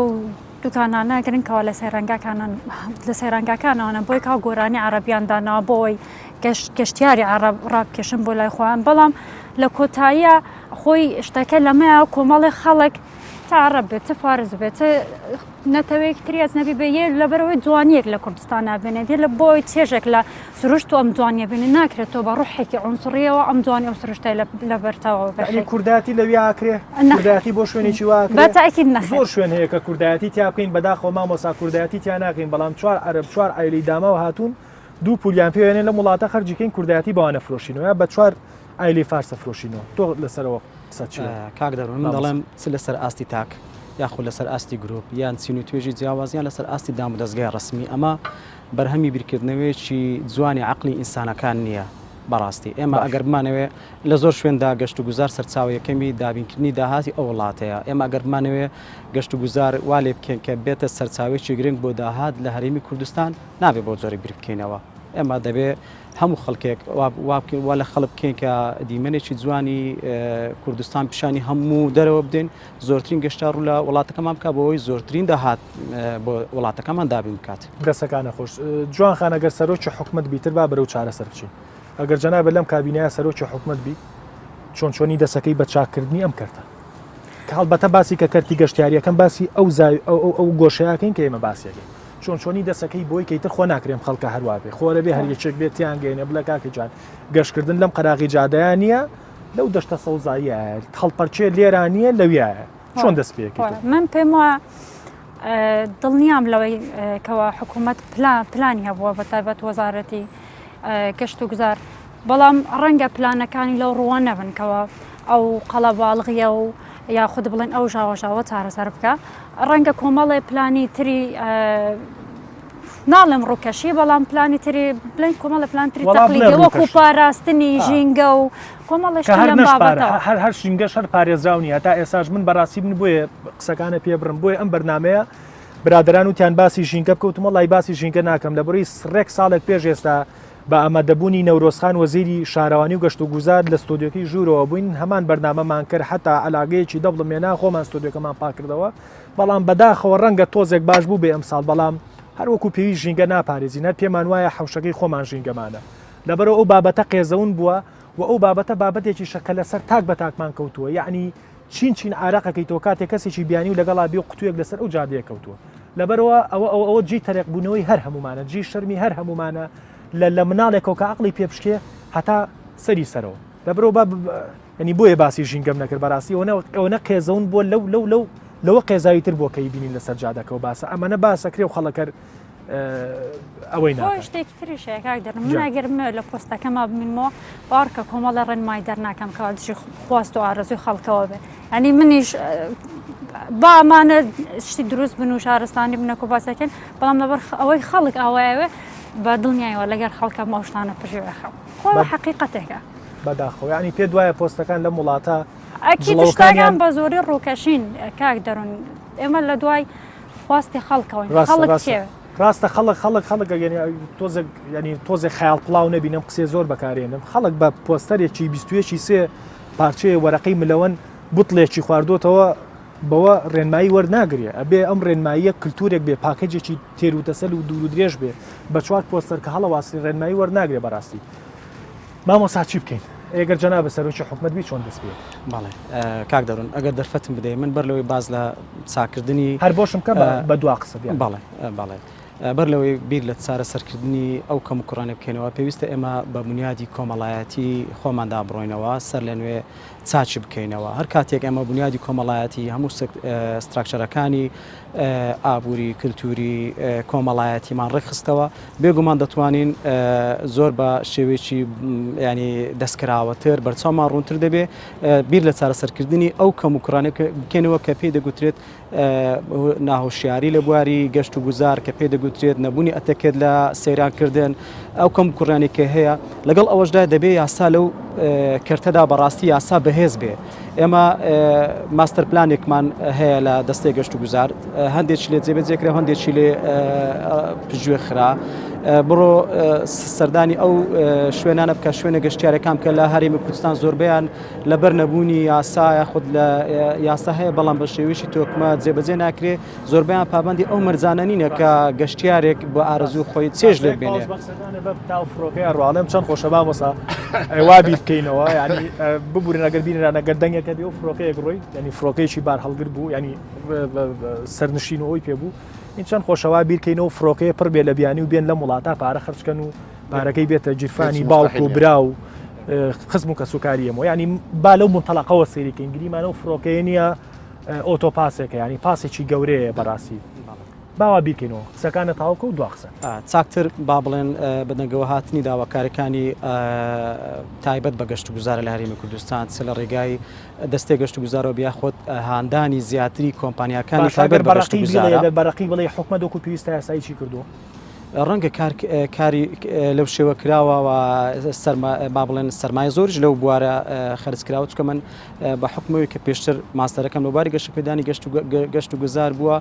دوکانانە گرن کەەوە لە سەیرانگاکانن لە سەیرانگاکانەوەە بۆی کا گۆرانی عربیان داناوە بۆی گەشتیاری عرب ڕابکێشن بۆ لای خۆیان بەڵام لە کۆتاییە خۆی شتەکە لەمەیە کۆمەڵی خەڵک چ عەڕەب بێت چ فارس بێت چ نەتەوەیەکی تری ئەجنەبی بێ یە لەبەرەوەی جوانیەک لە کوردستان نابێنێت یە لە بۆی چێژێک لە سروشت و ئەم جوانیە بینێ ناکرێت تۆ بە ڕوحێکی عنسڕیەوە ئەم جوانی ئەم سروشتەی لەبەرچاوەوە یعنی بخەیت. کوردایەتی لەویا ئاکرێ؟ نەخێر. کوردایەتی بۆ شوێنێکی وا ئاکرێ؟ بە تەئکید نەخێر. زۆر شوێن هەیە کە کوردایەتی تیا بکەین بەداخەوە مامۆستا کوردایەتی تیا ناکەین بەڵام چوار عەرەب چوار عایلەی داماو هاتوون دوو پولیان پێ لەم وڵاتە خەرجی کەین کوردایەتی بەوانە فرۆشینەوە یا بە چوار عایلەی فارسە فرۆشینەوە تۆ لەسەرەوە قسەت چیە؟ کاک دەروون من مامۆستا. دەڵێم چ لەسەر ئاستی تاک یاخود لەسەر ئاستی گروپ یان چین و توێژی جیاواز یان لەسەر ئاستی دامودەزگای ڕەسمی ئەمە بەرهەمی بیرکردنەوەیەکی جوانی عەقڵی ئینسانەکان نییە بەڕاستی ئێمە باش. ئەگەر بمانەوێ لە زۆر شوێندا گەشت و گوزار سەرچاوە یەکەمی دابینکردنی داهاتی ئەو وڵاتەیە ئێمە ئەگەر بمانەوێ گەشت و گوزار وا لێ بکەین کە بێتە سەرچاوەیەکی گرنگ بۆ داهات لە هەرێمی کوردستان نابێ بەو جۆرە بیر بکەینەوە ئێمە دەبێ هەموو خەڵکێک وا بکەین وا لە خەڵک بکەین کە دیمەنێکی جوانی کوردستان پیشانی هەموو دەرەوە بدەین زۆرترین گەشتار ڕوو لە وڵاتەکەمان بکات بۆ ئەوەی زۆرترین داهات بۆ وڵاتەکەمان دابین بکات. دەسەکانە خۆش جوان خان ئەگەر سەرۆکی حکومەت بیتر با بەرەو چارەسەر بچین ئەگەر جەنابت لەم کابینەیە سەرۆکی حکومەت بی چۆن چۆنی دەسەکەی بە چاککردنی ئەم کەرتە کە هەڵبەتە باسی کە کەرتی گەشتیاریەکەم باسی ئەو زاوی ئەو ئەو ئەو گۆشەیەکەین کە ئێمە باسیەکەین چۆن چۆنی دەسەکەی بۆی کەیتر خۆ ناکرێم خەڵکە هەروا بێ خۆرە بێ هەر یەکێک بێت تیان گەینە بڵێ کاکە جان گەشتکردن لەم قەراغی جادەیە نییە لەو دەشتە سەوزاییە هەڵپەرچێ لێرا نییە لەویایە چۆن دەست پێکەیت من پێم وایە دڵنیام لەوەی کەوا حکوومەت پلانی هەبووە بە تایبەت وەزارەتی گەشت و گوزار بەڵام ڕەنگە پلانەکانی لەو ڕووە نەبن کەوا ئەو قەڵەباڵغیە و یاخود بڵێن ئەو ژاوەژاوە چارەسەر بکە ڕەنگە کۆمەڵێ پلانی تری ناڵێم ڕووکەشی بەڵام پلانی تری بڵێن کۆمەڵە پلان تری تەقلیدی وەکو پاراستنی ژینگە و کۆمەڵێ شتی لەم بابەتەوە. هەر هەر ژینگەش هەر پارێزراو نییە تا ئێساش من بەڕاستی من بۆیە قسەکانە پێ بڕم بۆیە ئەم بەرنمەیە برادران وتیان باسی ژینگە بکەوتم وەڵی باسی ژینگە ناکەم لە بڕی ڕێک ساڵێک پێش ئێستا بە ئامادەبوونی نەورۆزخان وەزیری شارەوانی و گەشت و گوزار لە ستۆدیۆکەی ژوورەوە بووین هەمان بەرنامەمان کرد حتا علاگەیەکی دەبڵم مێنا خۆمان ستۆدیۆکەمان پاکردەوە بەڵام بەداخەوە ڕەنگە تۆزێک باش بوو بێ ئەمساڵ بەڵام هەر وەکو پێویست ژینگە ناپارێزین هەر پێمان وایە حەوشەکەی خۆمان ژینگەمانە لەبەرئەوە ئەو بابەتە قێزەون بووە و ئەو بابەتە بابەتێکیشە کە لەسەر تاک بە تاکمان کەوتووە یەعنی چین چین عارەقەکەی تۆ کاتێک کەسێکی بیانی و لەگەڵا بێ و قوتوویەک لەسەر ئەو جادەیە کەوتووە لەبەرئەوە ئەوە ئەوە ئەوە جێی تەرێق بوونەوەی هەر هەموومانە جێی شەرمی هەر هەموومانە لە لە مناڵێکەوە کە عەقڵی پێ بشکێ هەتا سەری سەرەوە لەبەرئەوە با یعنی بۆیە باسی ژینگەم نەکرد بەڕاستی ئەوەنە ئەوەنە قێزەون بووە لەو لەو لەو لەوە قێزاوی تر بووە کە بینین لەسەر جادەکەەوە باسە ئەمەنە باسەکرێ و خەڵەکەر ئەوەی خۆی شتێکی تریش هەیە کاک دەرم من ئەگەر بمەوێت لە پۆستەکەما بمینمەوە باوەڕکە کۆمەڵە ڕێنمایی دەرناکەم کەوا دژی خواست و ئارەزووی خەڵکەوە بێ ئەنی منیش با ئەمانە شتی دروست بن و شارستانی بنە و باسەکەن بەڵام لەبەر ئەوەی خەڵک ئاوایەوێ بە دڵنیایەوە لەگەر خەڵکە ئەو شتانە پژێوێ خەم خۆی حەقیقەتێکە بەداخەوە یعنی پێ دوایە پۆستەکان لەم وڵاتە ئەکی شتەکان بە زۆری ڕووکەشین کاک دەرون ئێمە لە دوای خواستی خەڵکەوەین خەڵک چێ؟ ڕاستە خەڵک خەڵک خەڵک یعنی تۆزێک یعنی تۆزێک خەیاڵ پڵاو نەبینم قسەی زۆر بەکارێنم خەڵک بە پۆستەرێکی 21 سێ پارچەیە وەرەقەی ملەوەن بوتڵێکی خواردوتەوە. بەوە ڕێنمایی وەرناگرێ ئەبێ ئەم ڕێنماییە کلتورێک بێ پاکەجێکی تێر و تەسەل و دوور و درێژ بێ بە چوار پۆستەر کە هەڵەواسی ڕێنمایی وەرناگرێ بەڕاستی مامۆسا چی بکەین ئێگەر جەنابە سەرۆکی حکومت بی چۆن دەست پێ بەڵێ کاک دەرون ئەگەر دەرفەتم بدەی من بەر لەوەی باز لە چاکردنی هەر بۆشم کە بە دوا قسە بەڵێ بەڵێ بەر لەوەی بیر لە چارەسەرکردنی ئەو کەموکوڕانە بکەینەوە، پێویستە ئێمە بە بونیادی کۆمەڵایەتی خۆماندا بڕۆینەوە، سەرلەنوێ چاکی بکەینەوە. هەر کاتێک ئێمە بونیادی کۆمەڵایەتی هەموو structure ەکانی ئابووری، کلتوری، کۆمەڵایەتیمان ڕێکخستەوە، بێگومان دەتوانین زۆر بە شێوەیەکی یانی دەستکراوەتر، بەرچاومان ڕوونتر دەبێ بیر لە چارەسەرکردنی ئەو کەموکوڕانە بکەینەوە کە پێی دەگوترێت ناهۆشیاری لە بواری گەشت و گوزار کە پێ دەگوترێت نەبوونی ئەتەکێت لە سەیرانکردن ئەو کەم کوڕیانی کە هەیە لەگەڵ ئەوەشدا دەبێ یاسا لەو کەرتەدا بەڕاستی یاسا بەهێز بێ ئێمە ماستەر پلانێکمان هەیە لە دەستەی گەشت و گوزار هەندێکی لێ جێبەجێ کرا هەندێکی لێ پشتگوێ خرا بڕۆ سەردانی ئەو شوێنانە بکە شوێنە گەشتیارەکان بکە لە هەرێمی کوردستان زۆربیان لەبەر نەبوونی یاسا یاخود لە یاسا هەیە بەڵام بە شێوەیەکی تۆکمە جێبەجێ ناکرێ زۆربەیان پابندی ئەو مەرجانە نینە کە گەشتیارێک بە ئارەزوو خۆی چێژ لێ بێنێ. ڕواڵێم چەند خۆشە مامۆسا وا بیر بکەینەوە ینی ببورن ئەگەر بینران ئەگەر دەنگێکە بێ و فڕۆکەیەک ڕۆی ینی فڕۆکەیەکی بار هەڵگر بوو ینی سەرنشین و ئەوی پێ بوو این چەند خۆشەوا بیرکەینەوە فڕۆکەیە پڕ بێ لە بیانی و بێن لەم وڵاتە پارە خەرجکەن و پارەکەی بێتە گیرفانی باوک و برا و خزم و کەسوکاری ئێمە ینی با لەو منتەڵقەوە سەیریکەین گریمانە و فڕۆکەیە نییە ئۆتۆ پاسێکە ینی پاسێکی گەورەیە بەڕاستی باوا بیرکەینەوە قسەکانە تاوکە و دوا قسە چاکتر با بڵێن بەدەنگەوە هاتنی داواکارەکانی تایبەت بە گەشت و گوزارە لە هەرێمی کوردستان چ لە ڕێگای دەستەی گەشت و گوزارەوە یاخود هاندانی زیاتری کۆمپانیاکانی تایبەت بە گەشت و گوزارە بەڕقی بڵێ حکومەت وەکو پێویستە یاسایی چی کردووە؟ ڕەنگە کار کاری لەو شێوە کراوە و سەرما با بڵێن سەرمایە زۆریش لەو بوارە خەرج کراوە چونکە من بە حکومەوەی کە پێشتر ماستەرەکەم لە بواری گەشەپێدانی گەشت و گەشت و گوزار بووە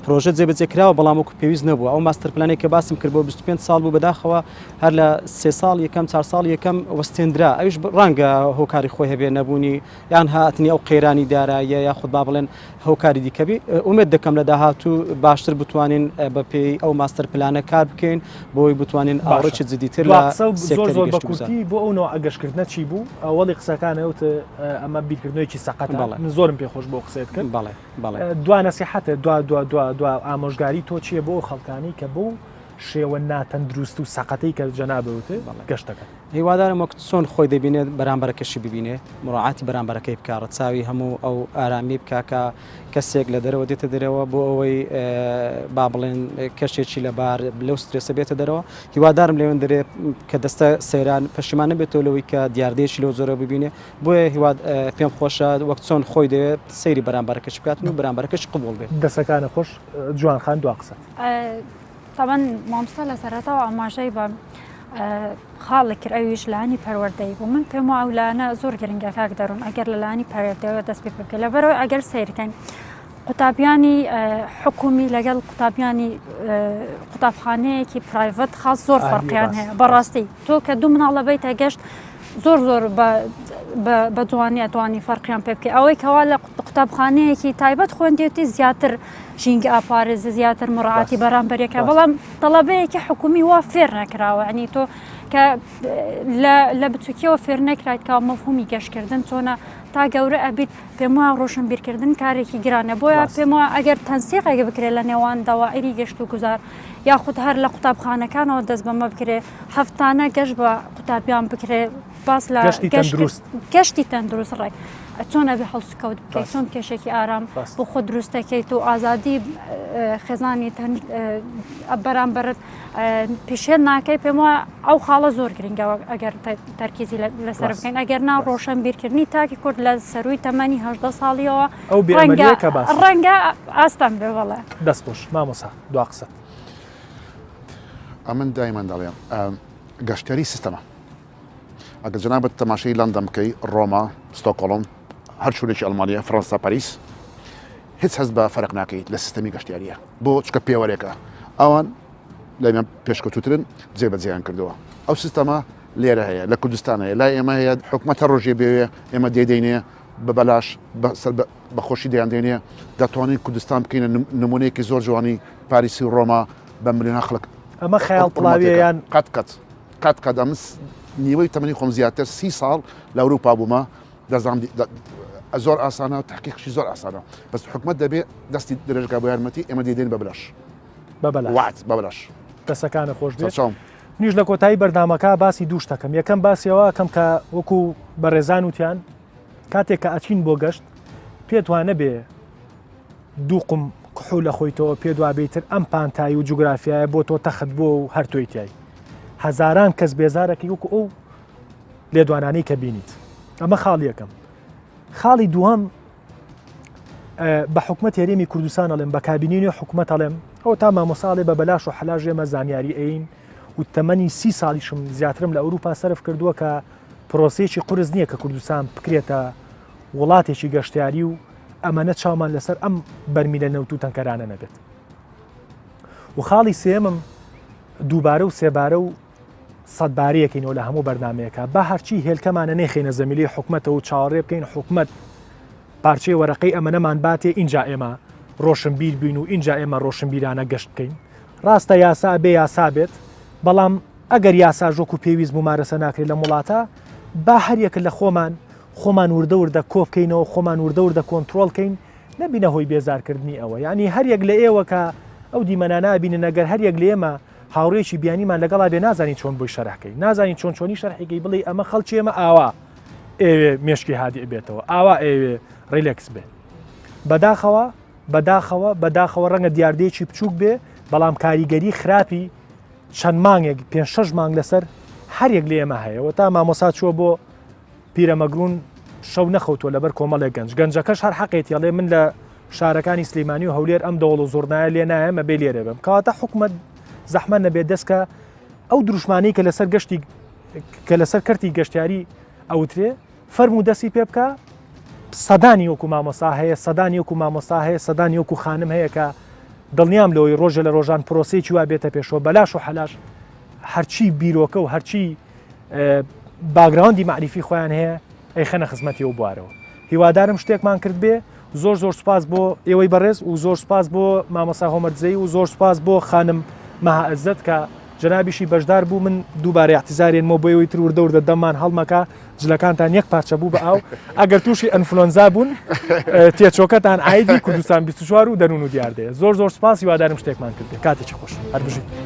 پرۆژە جێبەجێ کراوە بەڵام وەکو پێویست نەبووە ئەو ماستەر پلانێک کە باسم کرد بۆ 25 ساڵ بوو بەداخەوە هەر لە سێ ساڵ یەکەم چار ساڵ یەکەم وەستێندرا ئەویش ڕەنگە هۆکاری خۆی هەبێ نەبوونی یان هاتنی ئەو قەیرانی داراییە یاخود با بڵێن هۆکاری دیکە بی ئومێد دەکەم لە داهاتوو باشتر بتوانین بە پێی ئەو ماستەر پلانە کار بکەین بۆی بتوانین ئاوڕێکی جدیتر لە زۆر زۆر بە کورتی بۆ ئەو نوع گەشتکردنە چی بوو ئەوەڵی قسەکان وت ئەمە بیرکردنەوەیەکی سەقەتە من زۆرم پێ خۆش بۆ قسەت کرد بەڵێ بەڵێ دوا نەسیحەتە دوا دوا دوا دوا ئامۆژگاری تۆ چییە بۆ خەڵکانی کە بۆ شێوە ناتەندروست و سەقەتەی کە جەنابت وتت گەشت دەکەن. هیوادارم وەک چۆن خۆی دەبینێت بەرامبەرەکەشی ببینێ، موراعاتی بەرامبەرەکەی بکا، ڕەچاوی هەموو ئەو ئارامیەی بکا کە کەسێک لە دەرەوە دێتە دەرەوە بۆ ئەوەی با بڵێن کەشێکی لەبار لەو سترێسە بێتە دەرەوە. هیوادارم لەوێندەرێ کە دەستە سەیران پەشیمان نەبێتەوە لەوەی کە دیاردەیەکی لەو جۆرە ببینێ. بۆیە هیوا پێم خۆشە وەک چۆن خۆی دەوێت سەیری بەرامبەرەکەشی بکاتن و بەرامبەرەکەشی قبوڵ بێت. دەسەکانت خۆش جوان خان دوا قسەت. تەبعەن مامۆستا لە سەرەتاوە ئاماژەی بە خاڵێک کرد ئەویش لایەنی پەروەردەیی بوو من پێم وایە ئەو لایەنە زۆر گرنگە کاک دەروون ئەگەر لە لایەنی پەروەردەیەوە دەست پێ بکەین لەبەرئەوەی ئەگەر سەیرکەین قوتابیانی حکومی لەگەڵ قوتابیانی قوتابخانەیەکی private خاص زۆر فەرقیان هەیە بەڕاستی تۆ کە دوو مناڵە بیتە گەشت زۆر زۆر بە جوانی ئەتوانی فەرقیان پێ بکەی ئەوەی کەوا لە قوتابخانەیەکی تایبەت خوێندێتی زیاتر ژینگە ئاپارێزە زیاتر مڕاتی بەرامبەرەکە بەڵام تەڵەبەیەکی حکومی وا فێر نەکراوە ئەنی تۆ کە لە بچووکیەوە فێر نەکرایت کە مەفهومی گەشتکردن چۆنە تا گەورە ئەبیت پێم وایە ڕۆشنبیرکردن کارێکی گرانە بۆیە پێم وایە ئەگەر تەنسیقێک بکرێت لە نێوان دەوائری گەشت و گوزار یاخود هەر لە قوتابخانەکانەوە دەست بەمە بکرێ هەفتانە گەشت بە قوتابیان بکرێ باس لە گەشتی تەندروست گەشتی تەندروست ڕێک چۆن ئەبێ هەڵسوکەوت بکەیت چۆن کێشێکی ئارام بۆ خۆ دروست دەکەیت و ئازادی خێزانی بەرامبەرت پیشێن ناکەی پێم وایە ئەو خاڵە زۆر گرنگە ئەگەر تەرکیزی لەسەر بکەین ئەگەر نا ڕۆشن بیرکردنی تاکی کورد لە سەروی تەمەنی هەدە ساڵیەوە ئەو ڕەنگە ڕەنگە ئاستان بێ بەڵێ دەست خۆش مامۆسا دوا قسە ئەمن دایمەن دەڵێم گەشتیاری سیستەمە ئەگەر جەنابت تەماشای لەندەن بکەی، ڕۆما، ستۆکۆڵم، هەر شوێنێکی ئەڵمانیا، فڕەنسا، پاریس، هیچ هەست بە فەرق ناکەیت لە سیستەمی گەشتیاریە. بۆ؟ چونکە پێوەرێکە. ئەوان لای من پێشکەوتووترن، جێبەجێیان کردووە. ئەو سیستەمە لێرە هەیە، لە کوردستان هەیە، لای ئێمە هەیە، حکومەت هەر ڕۆژێ بێوێ ئێمە دەیدەینێ. بە بەلاش بە خۆشی دەیاندێنێ دەتوانین کوردستان بکەینە نمونەیەکی زۆر جوانی پاریسی و ڕۆما بە ملیۆنها خەڵک. ئەمە خەیاڵ پڵاویە یان؟ قەت قەت قەت قەت ئەمن نیوەی تەمەنی خۆم زیاتر سی ساڵ لە ئەوروپا بوومە دەزانم زۆر ئاسانە و تحقیقشی زۆر ئاسانە بەس حکومت دەبێ دەستی درێژگا بۆ یارمەتی ئێمە دەیدەین بە بەلاش بە بەلاش وات بە بەلاش دەسەکانە خۆش بێت منیش لە کۆتایی بەرنامەکە باسی دوو شتەکەم یەکەم باسیەوە کەم کە وەکو بەڕێزان وتیان کاتێک کە ئەچین بۆ گەشت پێت وانە بێ دوو قوم کحول لە خۆیتەوە پێت وابێ تر ئەم پانتایی و جوگرافیایە بۆ تۆ تەخت بووە و هەر تۆی تای هەزاران کەس بێزارەکەی وەکو ئەو لێدوانانەی کە بینیت ئەمە خاڵی یەکەم خاڵی دووەم بە حکومەت هەرێمی کوردستان ئەڵێم بە کابینینی حکومەت ئەڵێم ئەو تا مامۆساڵێ بە بەلاش و حەلاژ ئێمە زانیاری ئەین و تەمەنی سی ساڵیشم زیاترم لە ئەوروپا سەرف کردووە کە پرۆسەیەکی قورس نییە کە کوردستان بکرێتە وڵاتێکی گەشتیاری و ئەمەنە چاومان لەسەر ئەم بەرمیلە نەوت و تەنکەرانە نەبێت و خاڵی سێمم دووبارە و سێبارە و سەدبارەیەکەینەوە لە هەموو بەرنمەیەکە با هەرچی هێلکەمانە نەیخەینە زەمیلی حکومەتەوە و چاوەڕێ بکەین حکومەت پارچەی وەرەقەی ئەمەنەمان باتێ ئینجا ئێمە ڕۆشنبیر بین و ئینجا ئێمە ڕۆشنبیرانە گەشت بکەین ڕاستە یاسا بێ یاسا بێت بەڵام ئەگەر یاساش وەکو پێویست مومارەسە ناکرێت لەم وڵاتە با هەریەکە لە خۆمان خۆمان وردە وردە کۆ بکەینەوە خۆمان وردە وردە کۆنترۆڵ کەین نەبینە هۆی بێزارکردنی ئەوە یعنی هەریەک لە ئێوە کە ئەو دیمەنانە بینن ئەگەر هەریەک لە ئێمە هاوڕێکی بیانیمان لەگەڵا بێ نازانین چۆن بۆی شەرحکەی نازانین چۆن چۆنی شەرحیکەی بڵێ ئەمە خەڵکی ئێمە ئاوا ئێوێ مێشکی هادی بێتەوە ئاوا ئێوێ relax بێ بەداخەوە بەداخەوە بەداخەوە ڕەنگە دیاردەیەکی بچووک بێ بەڵام کاریگەری خراپی چەند مانگێک پێ شەش مانگ لەسەر هەر یەک لە ئێمە هەیە و تا مامۆسا چووە بۆ پیرەمەگرون شەو نەخەوتووە لەبەر کۆمەڵێک گەنج گەنجەکەش هەر حەقێتی ئەڵێ من لە شارەکانی سلیمانی و هەولێر ئەم دەوڵ و زۆرنایە لێ نایەمە بێ لێرە بم کەواتە حکومت زەحمە نەبێت دەستکە ئەو دروشمانەی کە لەسەر گەشتی کە لەسەر کەرتی گەشتیاری ئەوترێ فەرموو دەستی پێ بکە سەدانی وەکو مامۆسا هەیە سەدانی وەکو مامۆسا هەیە سەدانی وەکو خانم هەیە کە دڵنیام لەوەی ڕۆژە لە ڕۆژان پرۆسەیەکی وا بێتە پێشەوە بەلاش و حەلاش هەرچی بیرۆکە و هەرچی background ی مەعریفی خۆیان هەیە ئەیخەنە خزمەتی ئەو بوارەوە هیوادارم شتێکمان کرد بێ زۆر زۆر سوپاس بۆ ئێوەی بەڕێز و زۆر سوپاس بۆ مامۆسا هۆمەرزەی و زۆر سوپاس بۆ خانم مەها عزەت کە جەنابیشی بەشدار بوو من دووبارە اعتزارێنمەوە بۆ ئێوەی تر وردە وردە دەممان هەڵمەکە جلەکانتان یەک پارچە بوو بە ئاو ئەگەر تووشی ئەنفلۆنزا بوون تێچۆکەتان ئایدی کوردستان 24 و دەروون و دیاردەیە زۆر زۆر سوپاس هیوادارم شتێکمان کردێ کاتێکی خۆش هەر بژیت.